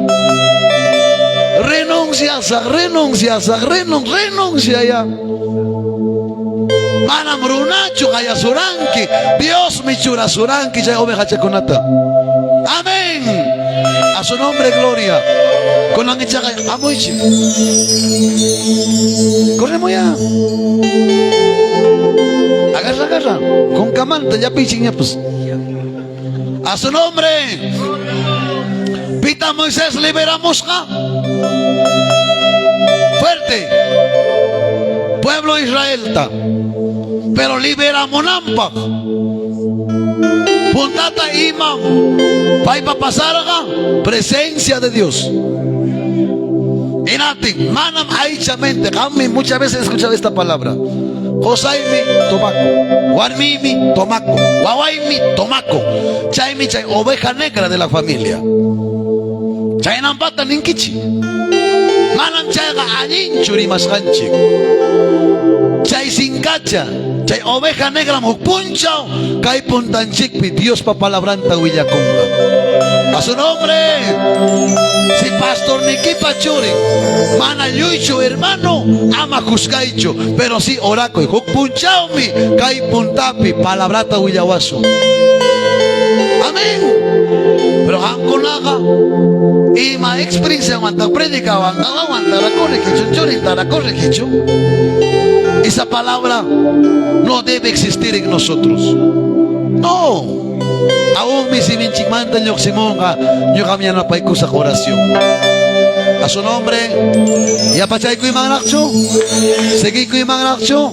Renunciasaq, renunciasaq, renuncia ya. Manam runachu qayasuranki, Diosmi churasuranki chay ovejachakunata. Amén. A su nombre, gloria. Kunan ichaqa hamuychik. Corremos ya. Agarra, agarra. Kunkamanta llapiychik ñapas. A su nombre. Pita Moisés liberamusqa. Fuerte. Pueblo Israelta. Pero liberamunanpaq. Puntata imam. Paypa pasarqa presencia de Dios. Inatin, manam aychamente. Qammi muchas veces he escuchado esta palabra. Qosaymi tomaco, warmiymi tomaco, wawaymi tomaco. Chaymi chay oveja negra de la familia. Chaynampata ninkichik. Manam chayqa allinchu rimasqanchik. Chay sinkacha, chay oveja negram huk punchaw kay puntanchikpi Diospa palabranta willakunqa. A su nombre. Si pastornikipa churin mana lluychu hermano, ama juzgaychu, pero si orakuy huk punchawmi kay puntapi palabrata willawasun. Amén. Pero qamkunaqa ima experienciamanta predicawan tarakurrikichu, churin tarakurrikichu. Esa palabra no debe existir en nosotros. No. Aún mi siminchikmanta lluqsimunqa ñuqam yanapaykusaq oración. A su nombre, yapachaykuymanraqchu, seguikuymanraqchu,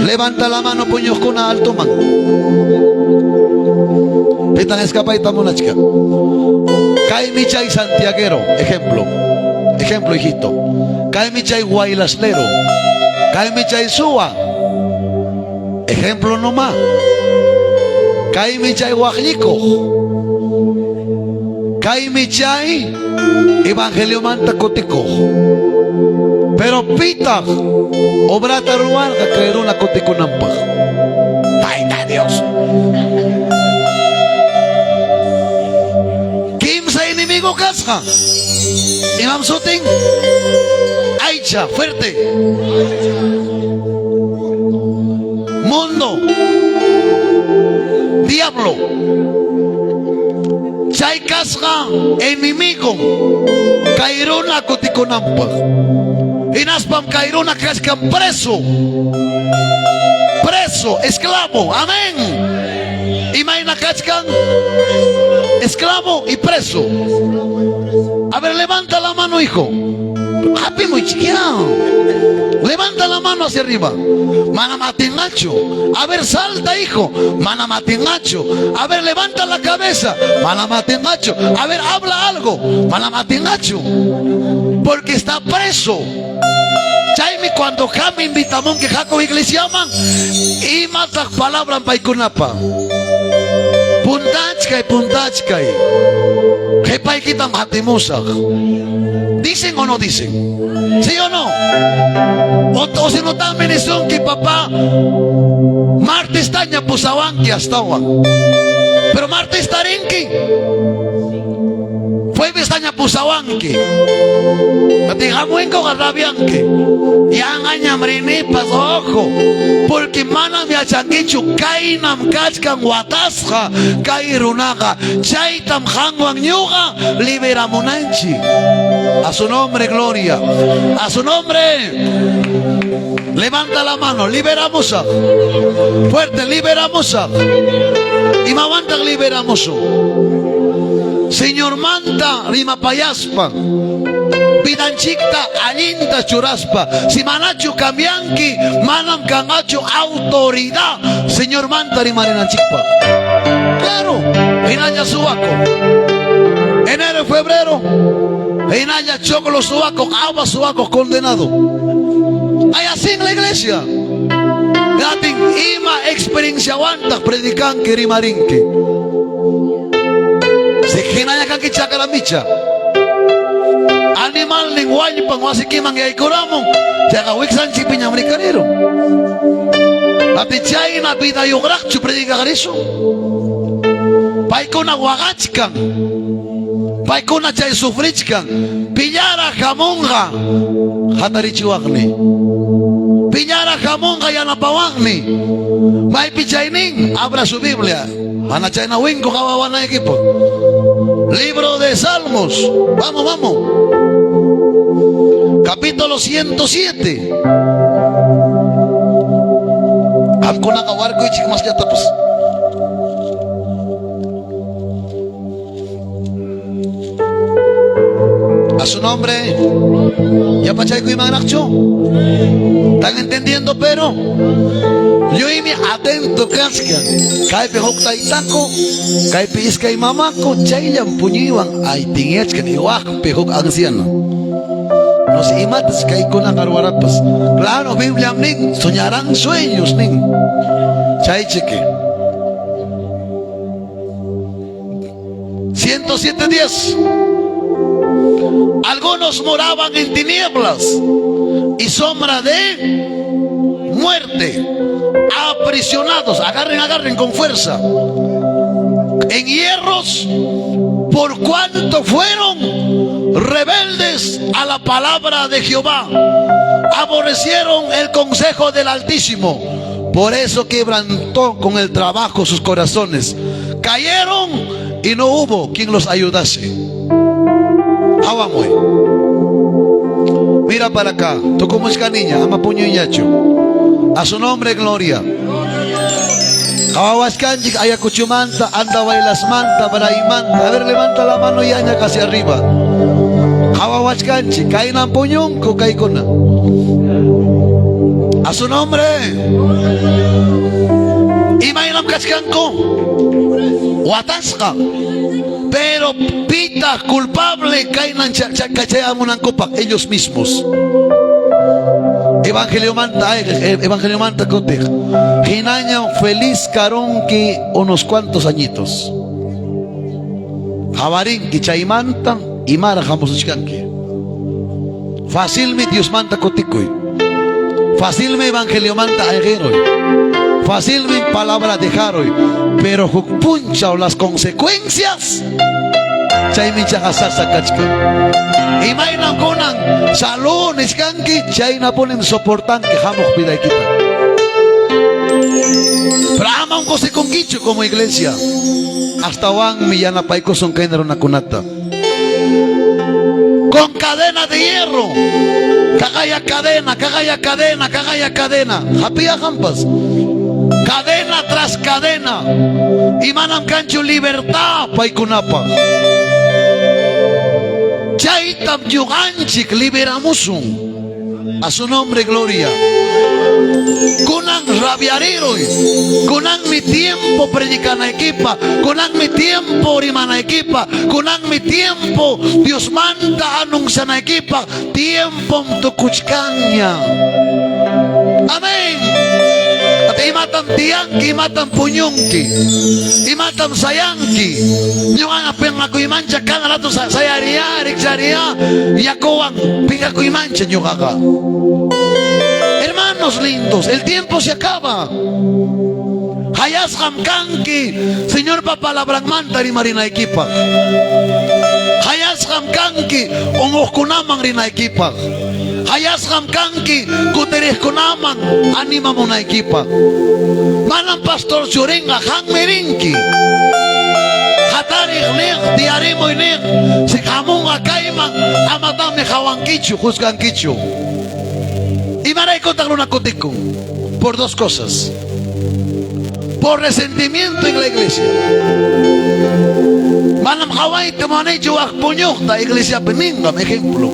levanta la mano puñuqkuna altoman. Pitan escapayta munachkan. Kaymi chay santiaguero, ejemplo. Ejemplo, hijito. Kaymi chay guaylaslero. Kaymi chay suwa. Ejemplo nomás. Kaymi chay waqllikuq. Kaymi chay evangeliomanta kutikuq. Pero pitaq obrata ruwarqa kay runa kutikunanpaq. Tayta Dios. Kimsa enemigo kasqa. Imam sutin? Aycha, fuerte. Mundo. Diablo. Chay kasqa enemigo. Kay runa kutikunanpaq. Hinaspam kay runa kachkan preso. Preso, esclavo. Amén. Imayna kachkan? Esclavo y preso. A ver, levanta la mano, hijo. Happy muy chiquiao. Levanta la mano hacia arriba. Manamatingacho. A ver, salta, hijo. Manamatingacho. A ver, levanta la cabeza. Manamatingacho. A ver, habla algo. Manamatingacho. Porque está preso. Chaymi cuando qam invitamunki haku iglesiaman, imataq palabran paykunapa? Puntachkay, puntachkay. Qhipaykitam qatimusaq. ¿Dicen o no dicen? ¿Sí o no? O si no también nisunki, papá, martes taña pusawanki astawan. Pero martes tarinki. Jueves taña pusawanki. Atihamuinkuqa rabianki. Yanqañam rinipas, ojo. Porque manam yachankichu kaynam kachkan watasqa kay runaqa. Chaytam qanwan ñuqa liberamunanchik. A su nombre, gloria. A su nombre. Levanta la mano, liberamos. Fuerte, liberamos. Imawantaq liberamos. Señor manta rimapayaspa. Vidanchikta allinta churaspa. Si manachu cambianki, manam kanqachu autoridad. Señor manta rimarinanchikpa. Claro, hinalla suwaku. Enero y febrero, hinalla choclo suwaku, agua suwaku condenado. Hay así en la iglesia. Gatin ima experiencia wantaq predicanki rimarinki. Si hinalla kanki chakramicha. Animal nin wallpan wasikiman yaykuramun, chayqa wiksanchikpiñam rikarirun. Ati chayna vidayuqraqchu predicaqrisun. Paykuna waqachkan. Paykuna chay sufrichkan. Pillaraq hamunqa hatarichiwaqni. Pillaraq hamunqa yanapawaqni. Maypi chaynin? Abra su Biblia. Mana chayna winku qawawanaykipaq. Libro de Salmos. Vamos, vamos. Capítulo 107. Qamkunaqa warkuychik masllatapas. A su nombre. Ya pachaykuymanraqchu. ¿Están entendiendo, pero? Lluymi atento kachkan. Kaypi huk taytaku, kaypi iskay mamaku, chayllam puñuywan aytinyachkan y wakpi huk anciano. No sé imatas kaykunaqa ruwarapas. Claro, Bibliam nin, soñarán sueños nin. Chaychiki. 107.10. Algunos moraban en tinieblas y sombra de muerte, aprisionados, agarren, agarren con fuerza, en hierros, por cuanto fueron rebeldes a la palabra de Jehová, aborrecieron el consejo del Altísimo. Por eso quebrantó con el trabajo sus corazones. Cayeron y no hubo quien los ayudase. Hawamuy. Mira para acá. Tú como es niña, ama puñuñacho. A su nombre, gloria. Qawawaskanchik Ayacuchumanta, Andahuaylasmanta, Braimanta. A ver, levanta la mano y aña hacia arriba. Qawawachkanchik, kaynan puñunku kaykuna. A su nombre. Imaynam kachkanku? Watasqa. Pero pita culpable kaynan chayamunankupaq ellos mismos. Evangeliomanta, evangeliomanta kutiq. Hinaña feliz karunki unos cuantos añitos. Qawarinki chaymanta imaraq hamusuchkanki. Facilmi Diosmanta kutikuy. Facilmi evangeliomanta ayqiruy. Facilmi palabra dejaruy. Pero huk punchaw las consecuencias chaymi chaqa sasa kachkan. Imaynam kunan salud nichkanki chaynapunim soportanki hamuq vidaykita. Pero amam kusikunkichu como iglesia. Astawanmi yanapaykusun kayna runakunata. Con cadena de hierro. Kagaya cadena, kagaya cadena, kagaya cadena. Hapiya hampas. Cadena tras cadena. Y manam kanchu libertad paykunapa. Chaytam ñuqanchik liberamusun. A su nombre, gloria. Kunan rabiariruy. Kunan mi tiempo predicanaykipaq. Kunan mi tiempo rimanaykipaq. Kunan mi tiempo Dios manda anuncianaykipaq. Tiempo tukuchkanña. Amén. At imatam tiyanki, imatam puñunki, imatam sayanki. Ñuqaqa pinqakuymancha cada rato sayaría, rikcharía, yakuwan pinqakuymancha ñuqaqa. Hermanos lindos, el tiempo se acaba. Hayasqam kanki, Señorpa palabranmanta rimarinaykipaq. Hayasqam kanki, unquqkunaman rinaykipaq. Hayasqam kanki, kutiriqkunaman animamunaykipaq. Manam pastor churinqa qanmi rinki. Hatariq niq, tiyarimuy niq, si hamunqa kayman, amataqmi qawankichu, juzgankichu. Imaraykutaq runa kutikun? Por dos cosas. Por resentimiento en la iglesia. Manam qawayta munanichu wak puñuqta iglesiapi ninqam ejemplo.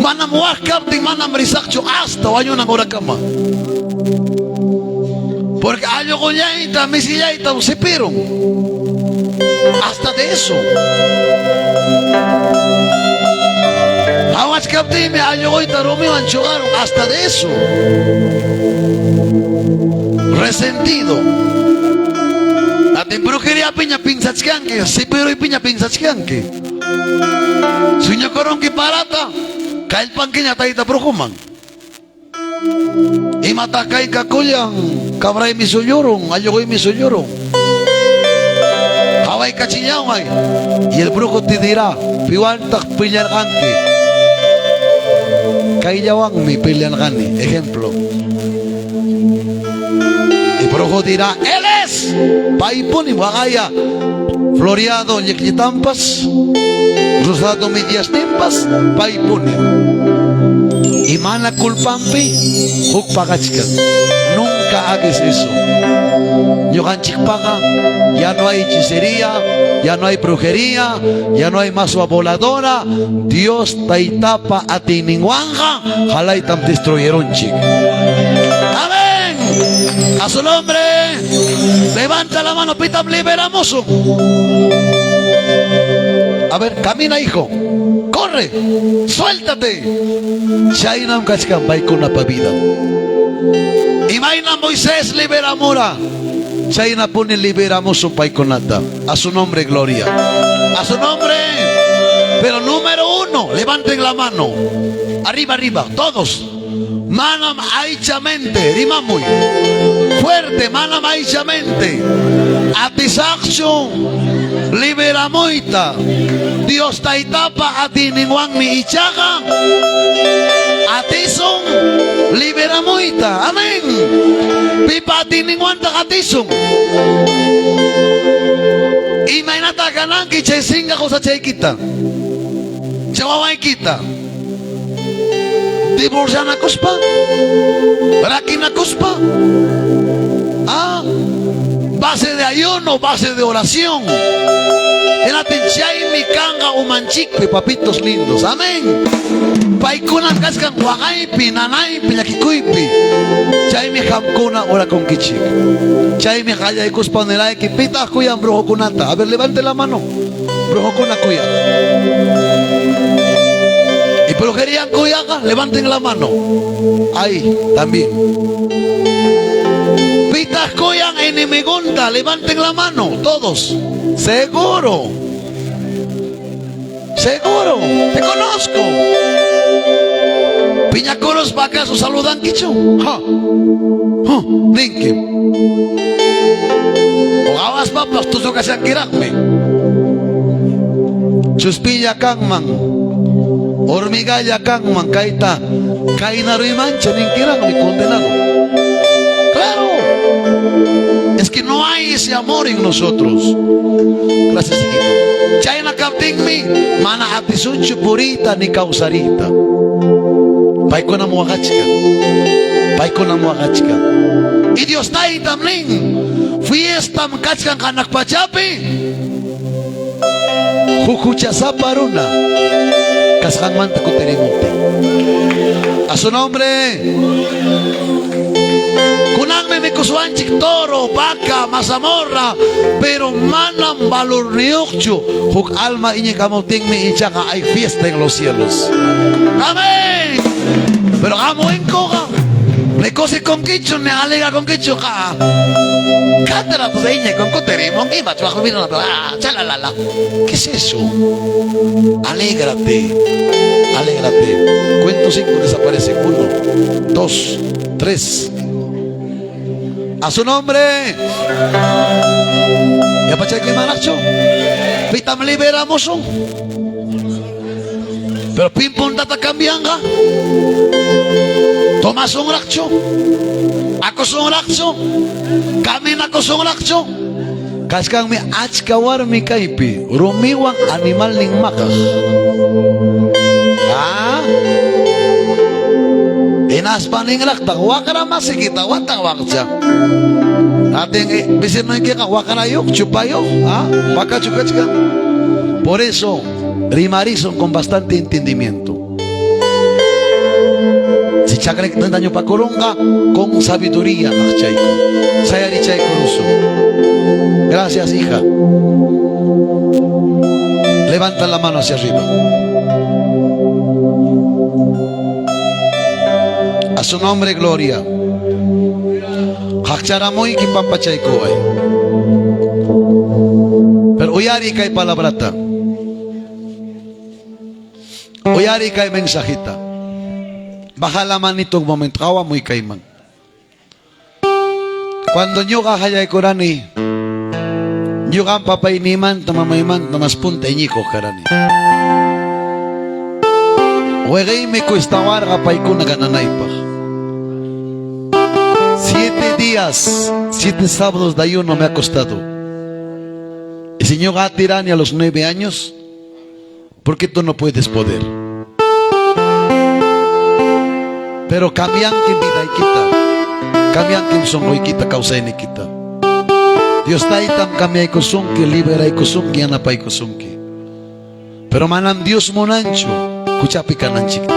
Manam wak kaptin manam risaqchu hasta wañunan horakama. Porque allqullayta, misillayta sipirun. Hasta de eso. Qawachkaptinmi allquyta rumiwan chuqarun hasta de eso. Resentido. Atin brujería piña pinsachkanki, sipiruypiña pinsachkanki. Sueñokurunki parata, kallpankiña tayta brujuman. Imata kayka kullan, cabraymi sullurun, allquymi sullurun. Qawaykachillaway. Y el brujo te dirá, piwantaq pelearqanki. Kayllawanmi pelearqani. Ejemplo. El brujo dirá, él es. Paypuni waqaya. Floreado lliqllitampas, rosado mediasninpas, paypuni. Y mana culpampi, huk pagachkan. Nunca hagas eso. Ñuqanchikpaqa ya no hay hechicería, ya no hay brujería, ya no hay masua voladora. Dios taytapa atiyninwanqa halaytam destruyeronchik. Amén. A su nombre. Levanta la mano, pitam liberamos. A ver, camina, hijo. Corre. Suéltate. Chaynam kachkan paykunapa vida. Imayna Moisés liberamura. Chaynapuni liberamos paykunata. A su nombre, gloria. A su nombre. Pero número uno, levanten la mano. Arriba, arriba, todos. Manam aychamente, rimamuy. Fuerte, manam aychamente. Atisaqchu liberamuyta. Dios taytapa atiyninwanmi ichaqa atisun liberamuyta. Amén. Pipa atiyninwantaq atisun. Imaynata gananki chay singa qosachaykita. Chay wawaykita. Divorcianakuspa, rakinakuspa. Ah, base de ayuno, base de oración. Hinaptin chaymi kanqa umanchikpi, papitos lindos. Amén. Paykunam kachkan waqaypi, nanaypi, llakikuypi. Chaymi qamkuna orakunkichik. Chaymi qallaykuspa nirayki, pitaq kuyan brujokunata. A ver, levante la mano. Brujokuna kuyaq. Y brujería kuyaqa, levanten la mano. Ahí también. Pitaq kuyan enemigonta, levanten la mano, todos. Seguro. Seguro, te conozco. Piñakuros acaso saludankichu? Ha. Ha, ninki. O qawaspapas tusukashankiraqmi. Chuspilla kanman, hormigalla kanman, kayta kayna ruymancha ninkiraqmi condenado. Claro. Es que no hay ese amor en nosotros. Gracias, hijito. Chayna kaptinmi mana atisunchu puriyta ni kawsariyta. Paykunam waqachkan. Paykunam waqachkan. Y Dios taytam nin, fiestam kachkan hanaq pachapi. Huk huchasapa runa kasqanmanta kutirimuptin. A su nombre. Kunanmi mikuswanchik toro, vaca, mazamorra, pero manam valorniyuqchu. Huk alma iñikamuptinmi ichaqa hay fiesta en los cielos. Amén. Pero amo enkoqa. Ni kusikunkichu, ni alegrakunkichu qa. Cátara pues iñikun kutirimun ima chalalala. ¿Qué es eso? Alégrate. Alégrate. Cuento cinco, desaparecen. Uno, dos, tres. A su nombre. Ya pachaykuy Pitam liberamos. Pero pim puntata cambianqa. Tomasunraqchu. Akusunraqchu. Caminakusunraqchu. Kachkanmi achka warmi kaypi rumiwan animalnin maqaq. Ah. Hinaspa ninraqtaq waqra masikita wataq waqcha. Atin vecinoykiqa waqrayuq chupayuq, ah, pakachu kachkan. Por eso rimarison con bastante entendimiento. Si chakrayki dañopakurunqa con sabiduría maqchayku. Sayarichaykurusun. Gracias, hija. Levanta la mano hacia arriba. A su nombre, gloria. Qaqcharamuyki pampachaykuway. Pero uyariy kay palabrata. Uyariy kay mensajita. Baja la manito un momento. Qawamuy kayman. Cuando ñuqa qallaykurani, Ñuqam papaynimanta mamaymanta mas punta iñikuq karani. Weqeymi cuestawarqa paykuna gananaypaq. 7 días, 7 sábados de ayuno me ha costado. Y si ñuqa atirani a los 9 años, ¿por qué tú no puedes poder? Pero cambianki vidaykita, cambianki sonqoykita, kawsaynikita. Dios taytam cambiaykusunki, liberaykusunki, yanapaykusunki. Pero manam Dios munanchu huchapi kananchikta.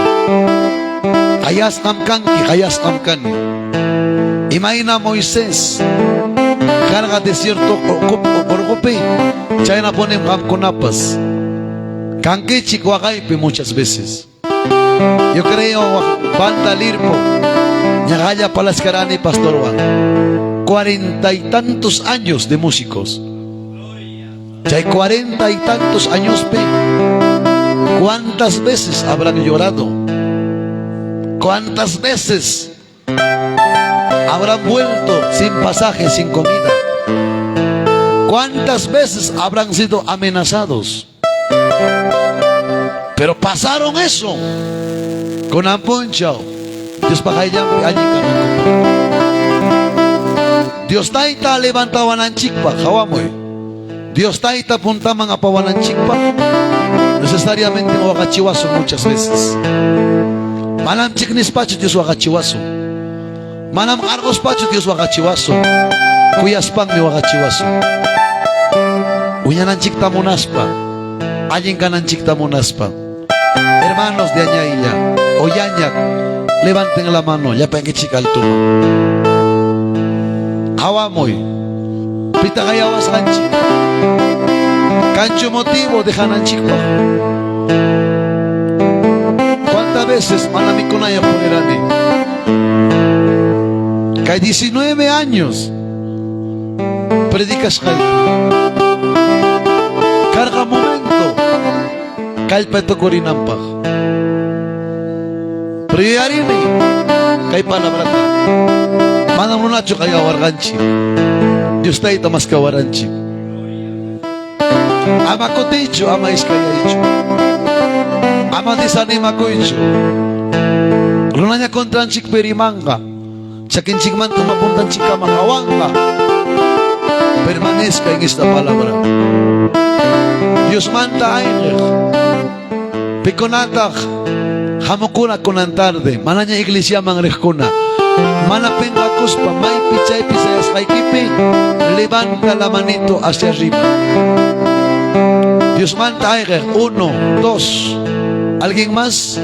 Qayasqam kanki, qayasqam kani. Imayna Moisés karqa desierto orqopi, chaynapunim qamkunapas kankichik waqaypi muchas veces. Yo creo banda Lirpo, ñaqalla palaskarani pastorwan. 40 y tantos años de músicos. Chay 40 y tantos años pe, ¿cuántas veces habrán llorado? ¿Cuántas veces habrán vuelto sin pasaje, sin comida? ¿Cuántas veces habrán sido amenazados? Pero pasaron eso con ampunchao. Dios paqayllanpi allin kanankupaq. Dios tayta levantawananchikpaq, hawamuy. Dios tayta puntaman apawananchikpaq, necesariamente waqachiwasun muchas veces. Manam chiqnispachu Dios waqachiwasun. Manam qarquspachu Dios waqachiwasun. Kuyaspanmi waqachiwasun. Wiñananchikta munaspa, allin kananchikta munaspa. Hermanos de Añailla o Yañac, levanten la mano, llapankichik altuman. Hawamuy. Pitaq hayawasqanchik. Kanchu motivo dejananchikpaq. ¿Cuántas veces mana mikunayaq purirani? Kay 19 años predicasqaypi. Karqa momento kallpay tukurinanpaq. Pero yuyarini kay palabrata. Manam runachu qayawarqanchik. Dios tayta maskawaranchik. Ama kutiychu, ama iskayaychu. Ama desanimakuychu. Runaña contranchikpi rimanqa. Chakinchikmanta mapuntanchikkama hawanqa. Permanezca en esta palabra. Diosmanta ayqiq. Pikunataq hamukuna kunan tarde, manaña iglesiaman riqkuna. Mana penqakuspa maypi chaypi sayasqaykipi levanta la manito hacia arriba. Diosmanta ayqiq, 1, 2. ¿Alguien más?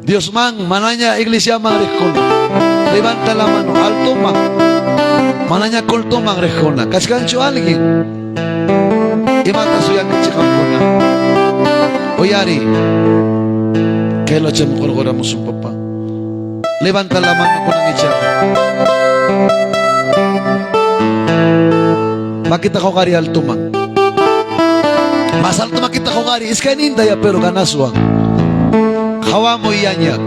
Diosman manaña iglesiaman riqkuna. Levanta la mano, altoman. Manaña cultoman riqkuna. Kachkanchu alguien? Imata suyankichik qamkuna? Uyari. Kay lacham qurquramusun papá. Levanta la mano kunan ichaqa. Makita huqari altoman. Mas alto makita huqari iskayninta ya pero ganaswan. Hawamuy yañak.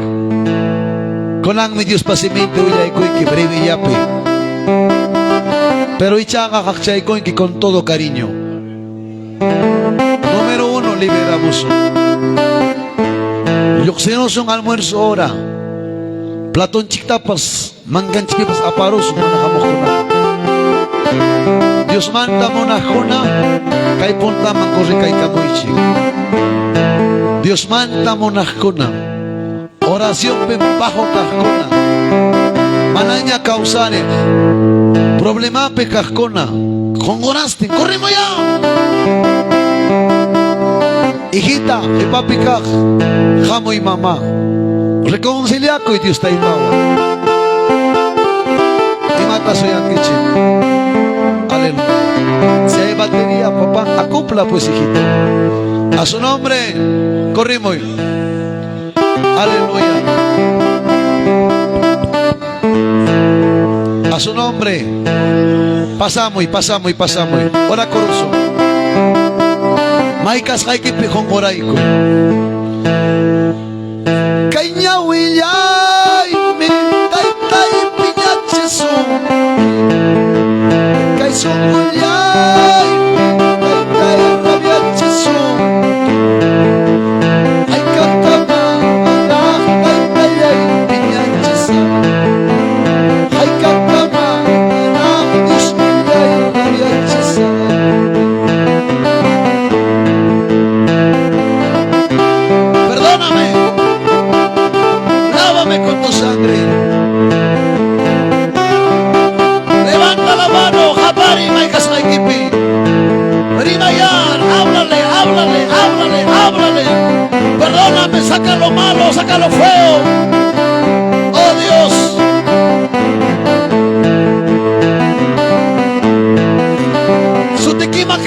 Kunanmi Dios pasiminti willaykuyki brevillapi. Pero ichaqa qaqchaykuyki con todo cariño. Número 1, liberamos. Lluqsinusun almuerzo hora. Platonchiktapas, manganchikpipas aparusun mana hamuqkuna. Diosmanta munaqkuna kay puntaman corrikaykamuychik. Diosmanta munaqkuna, oracionpi bajo kaqkuna, manaña kawsariq, problemapi kaqkuna, qunqurastin, corrimuyá. Hijita, qhipapi kaq, hamuy mamá. Reconciliakuy Dios taytawan. Imata suyankichik. Aleluya. Si hay batería, papá, acopla pues, hijito. A su nombre, corrimos. Aleluya. A su nombre. Pasamos y pasamos y pasamos. Ora coruso. Maykas qaykipi qunqurayku. Kay ñawillaymi taytay piñachisun. Kay sunqu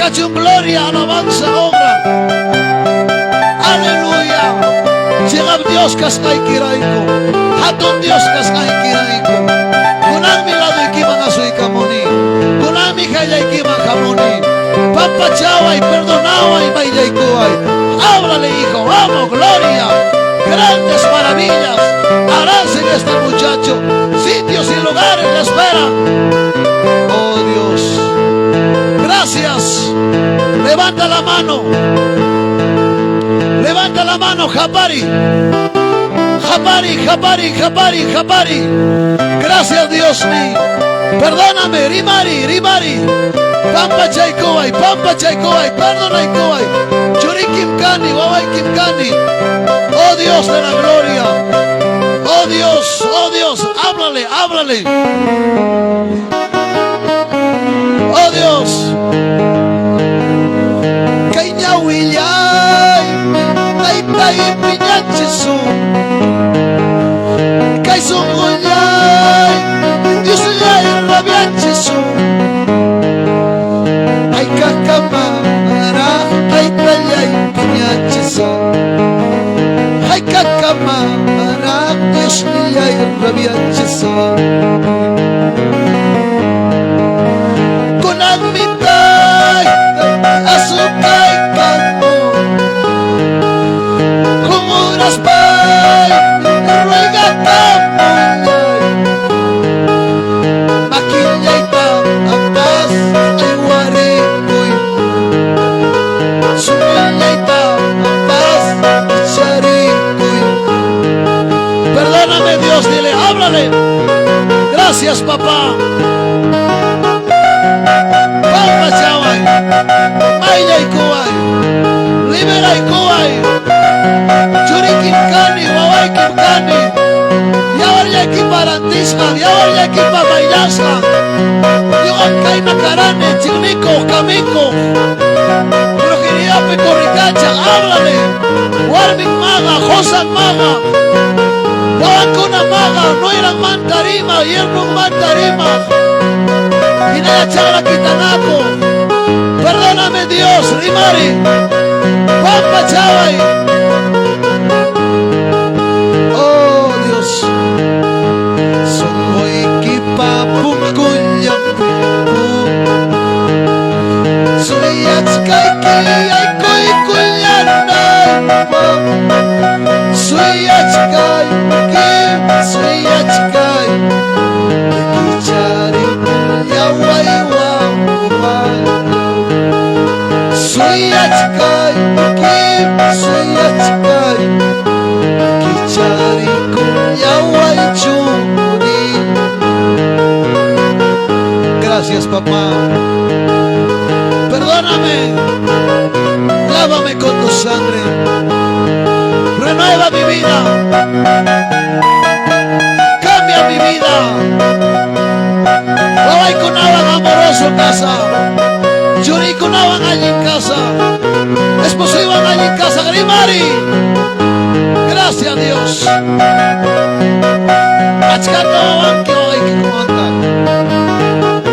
Kachun gloria, alabanza, honra. Aleluya. Cheqap Dios kasqaykirayku. Hatun Dios kasqaykirayku. Kunanmi ladoykiman asuykamuni. Kunanmi qayllaykiman hamuni. Pampachaway, perdonaway, mayllaykuway. Háblale, hijo, vamos, gloria. Grandes maravillas harás en este muchacho. Sitios y lugares le esperan. Oh Dios. Gracias. Levanta la mano. Levanta la mano, Japari. Japari, Japari, Japari, Japari. Gracias, Dios mío. Perdóname, Rimari, Rimari. Pampachaykuway, pampachaykuway, perdonaykuway. Churiykim kani, wawaykim kani. Oh Dios de la gloria. Oh Dios, oh Dios, háblale, háblale. Oh Dios. Kay ñawillay, taytay piñachisun. Kay sunqullay, Diosllay rabiachisun. Hayk'akamaraq taytallay piñachisaq. Hayk'akamaraq Diosnillay rabiachisaq. Kunanmi taytay asukaykamun. Qunquraspay ruegakamullay. Makillayta apas aywarikuy. Sunqullayta apas kicharikuy. Perdóname Dios, dile, háblale. Gracias papá. Pampachaway, mayllaykuway, liberaykuway. Churiykim kani, wawaykim kani. Yawarllaykipa rantisqa, yawarllaykipa mayllasqa. Ñuqam kayna karani, chiqnikuq, kamikuq. Brujeriapi corrikachaq, háblale. Warmin maqa, qusan maqa. Wawankuna maqa, nueranmanta rimaq, yernunmanta rimaq. Hinalla chakra kitanakuq. Perdóname Dios, rimari. Pampachaway. Oh Dios. Sunquykipa punkullanpi Suyachkayki yaykuykullanaypaq. Suyachkayki, suyachkay. Kicharikullaway waway. Suyachkayki, suyachkay. Kicharikullaway churi. Gracias, papá. Perdóname. Lávame con tu sangre. Renueva mi vida. Cambia mi vida. Wawaykunawan amoroso kasaq. Churiykunawan allin kasaq. Esposoywan allin kasaq. Rimari. Gracias Dios. Achkata wawanki wawaykikunata.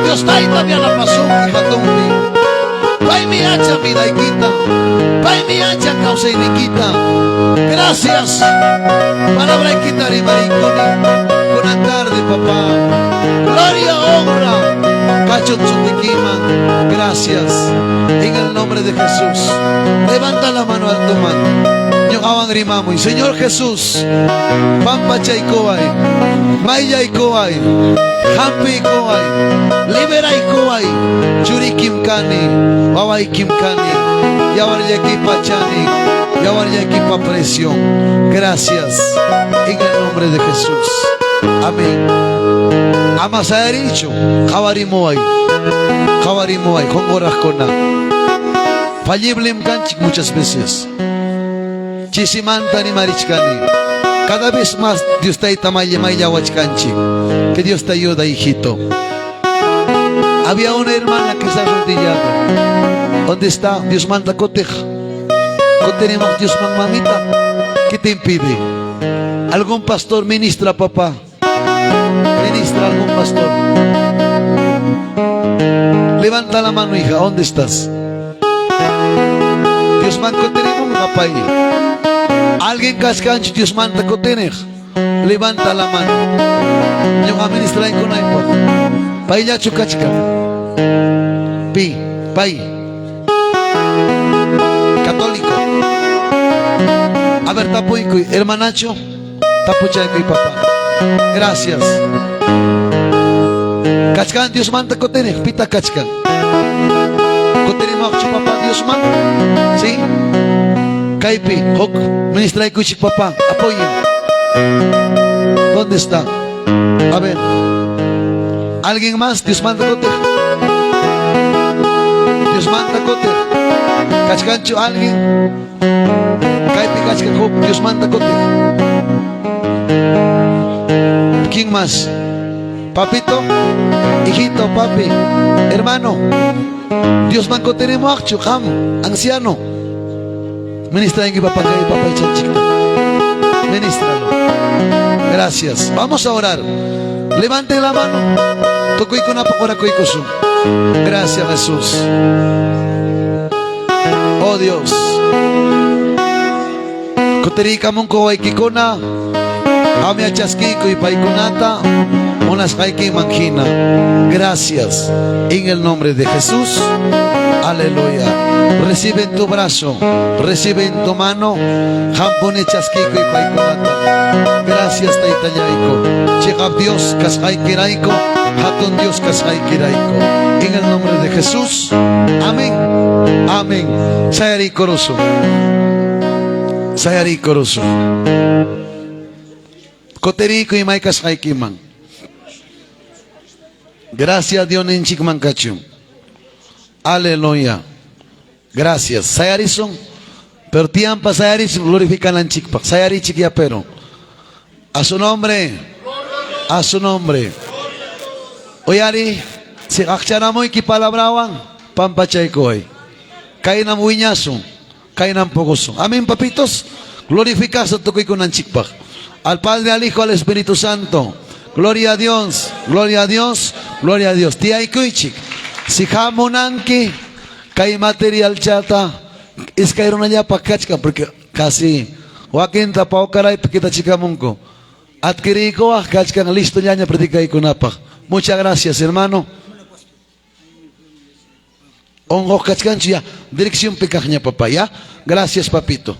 Dios taytam yanapasunki hatunpi. Paymi yachan vidaykita. Paymi yachan kawsayniykita. Gracias. Palabraykita rimarikuni. Buena tarde, papá. Gloria, honra. Kachun sutikiman. Gracias. En el nombre de Jesús. Levanta la mano altoman. Ñuqawan rimamuy. Señor Jesús. Pampachaykuway. Mayllaykuway. Hampiykuway. Liberaykuway. Churiykim kani. Wawaykim kani. Yawarllaykipa chanin. Yawarllaykipa precion. Gracias. En el nombre de Jesús. Amén. Ama sayariychu. Qawarimuway. Qawarimuway. Qunquraqkuna. Falliblem kanchik muchas veces. Chisimanta rimarichkani. Cada vez más Dios tayta maylla mayllawachkanchik. Que Dios te ayuda, hijito. Había una hermana que está arrodillada. ¿Dónde está? Dios manda kutiq. Kutirimuq Diosman mamita. ¿Qué te impide? ¿Algún pastor ministra, papá? Ministra algún pastor. Levanta la mano, hija. ¿Dónde estás? Diosman kutirimunqa pay. Alguien kachkanchu Diosmanta kutiriq? Levanta la mano. Ñuqa ministraykunaypaq. Payllachu kachkan? Pi, pay. Católico. A ver, tapuykuy, hermanacho. Tapuchaykuy, papá. Gracias. Kachkan Diosmanta kutiriq, pita kachkan? Kutirimuqchu papá Diosman? ¿Sí? Kaypi, huk ministraykuchik papá, apoyen. ¿Dónde está? A ver. ¿Alguien más? Diosmanta kutiq. Diosmanta kutiq. Kachkanchu alguien? Kaypi kachkan huk Diosmanta kutiq. ¿Quién más? Papito, hijito, papi, hermano. Diosman kutirimuqchu qam, anciano. Ministra papá kay papá chanchikta. Ministralo. Gracias. Vamos a orar. Levanten la mano. Tukuykunapaq orakuykusun. Gracias, Jesús. Oh Dios. Kutirikamunku wawaykikuna. Qamyá chaskiykuy paykunata. Munasqaykiman hina. Gracias. En el nombre de Jesús. Aleluya. Recibe en tu brazo. Recibe en tu mano. Qampuni chaskiykuy paykunata. Gracias, Taytallayku. Chiqap Dios kasqaykirayku. Hatun Dios kasqaykirayku. En el nombre de Jesús. Amén. Amén. Sayariykurusun. Sayariykurusun. Kutiriykuy may kasqaykiman. Gracias Dios ninchikman kachun. Aleluya. Gracias. Sayarisun. Pero tiempo sayarisun glorificananchikpaq. Sayarichik ya pero. A su nombre. A su nombre. Uyari, si aqcharamuyki palabrawan, pampachaykuway. Kaynam wiñasun, kaynam puqusun. Amén, papitos. Glorificasun tukuykunanchikpaq. Al Padre, al Hijo, al Espíritu Santo. Gloria a Dios, gloria a Dios, gloria a Dios. Tiyaykuychik. Si hamunanki, kay material chata, iskay runallapaq kachkan, porque casi wakinta pawkaraypi kitachikamunku. Adquiriykuwaq kachkan listo ñaña predicaykunapaq. Muchas gracias, hermano. Onqoq kachkanchu ya. Dirección kaqña papá, ya. Gracias, papito.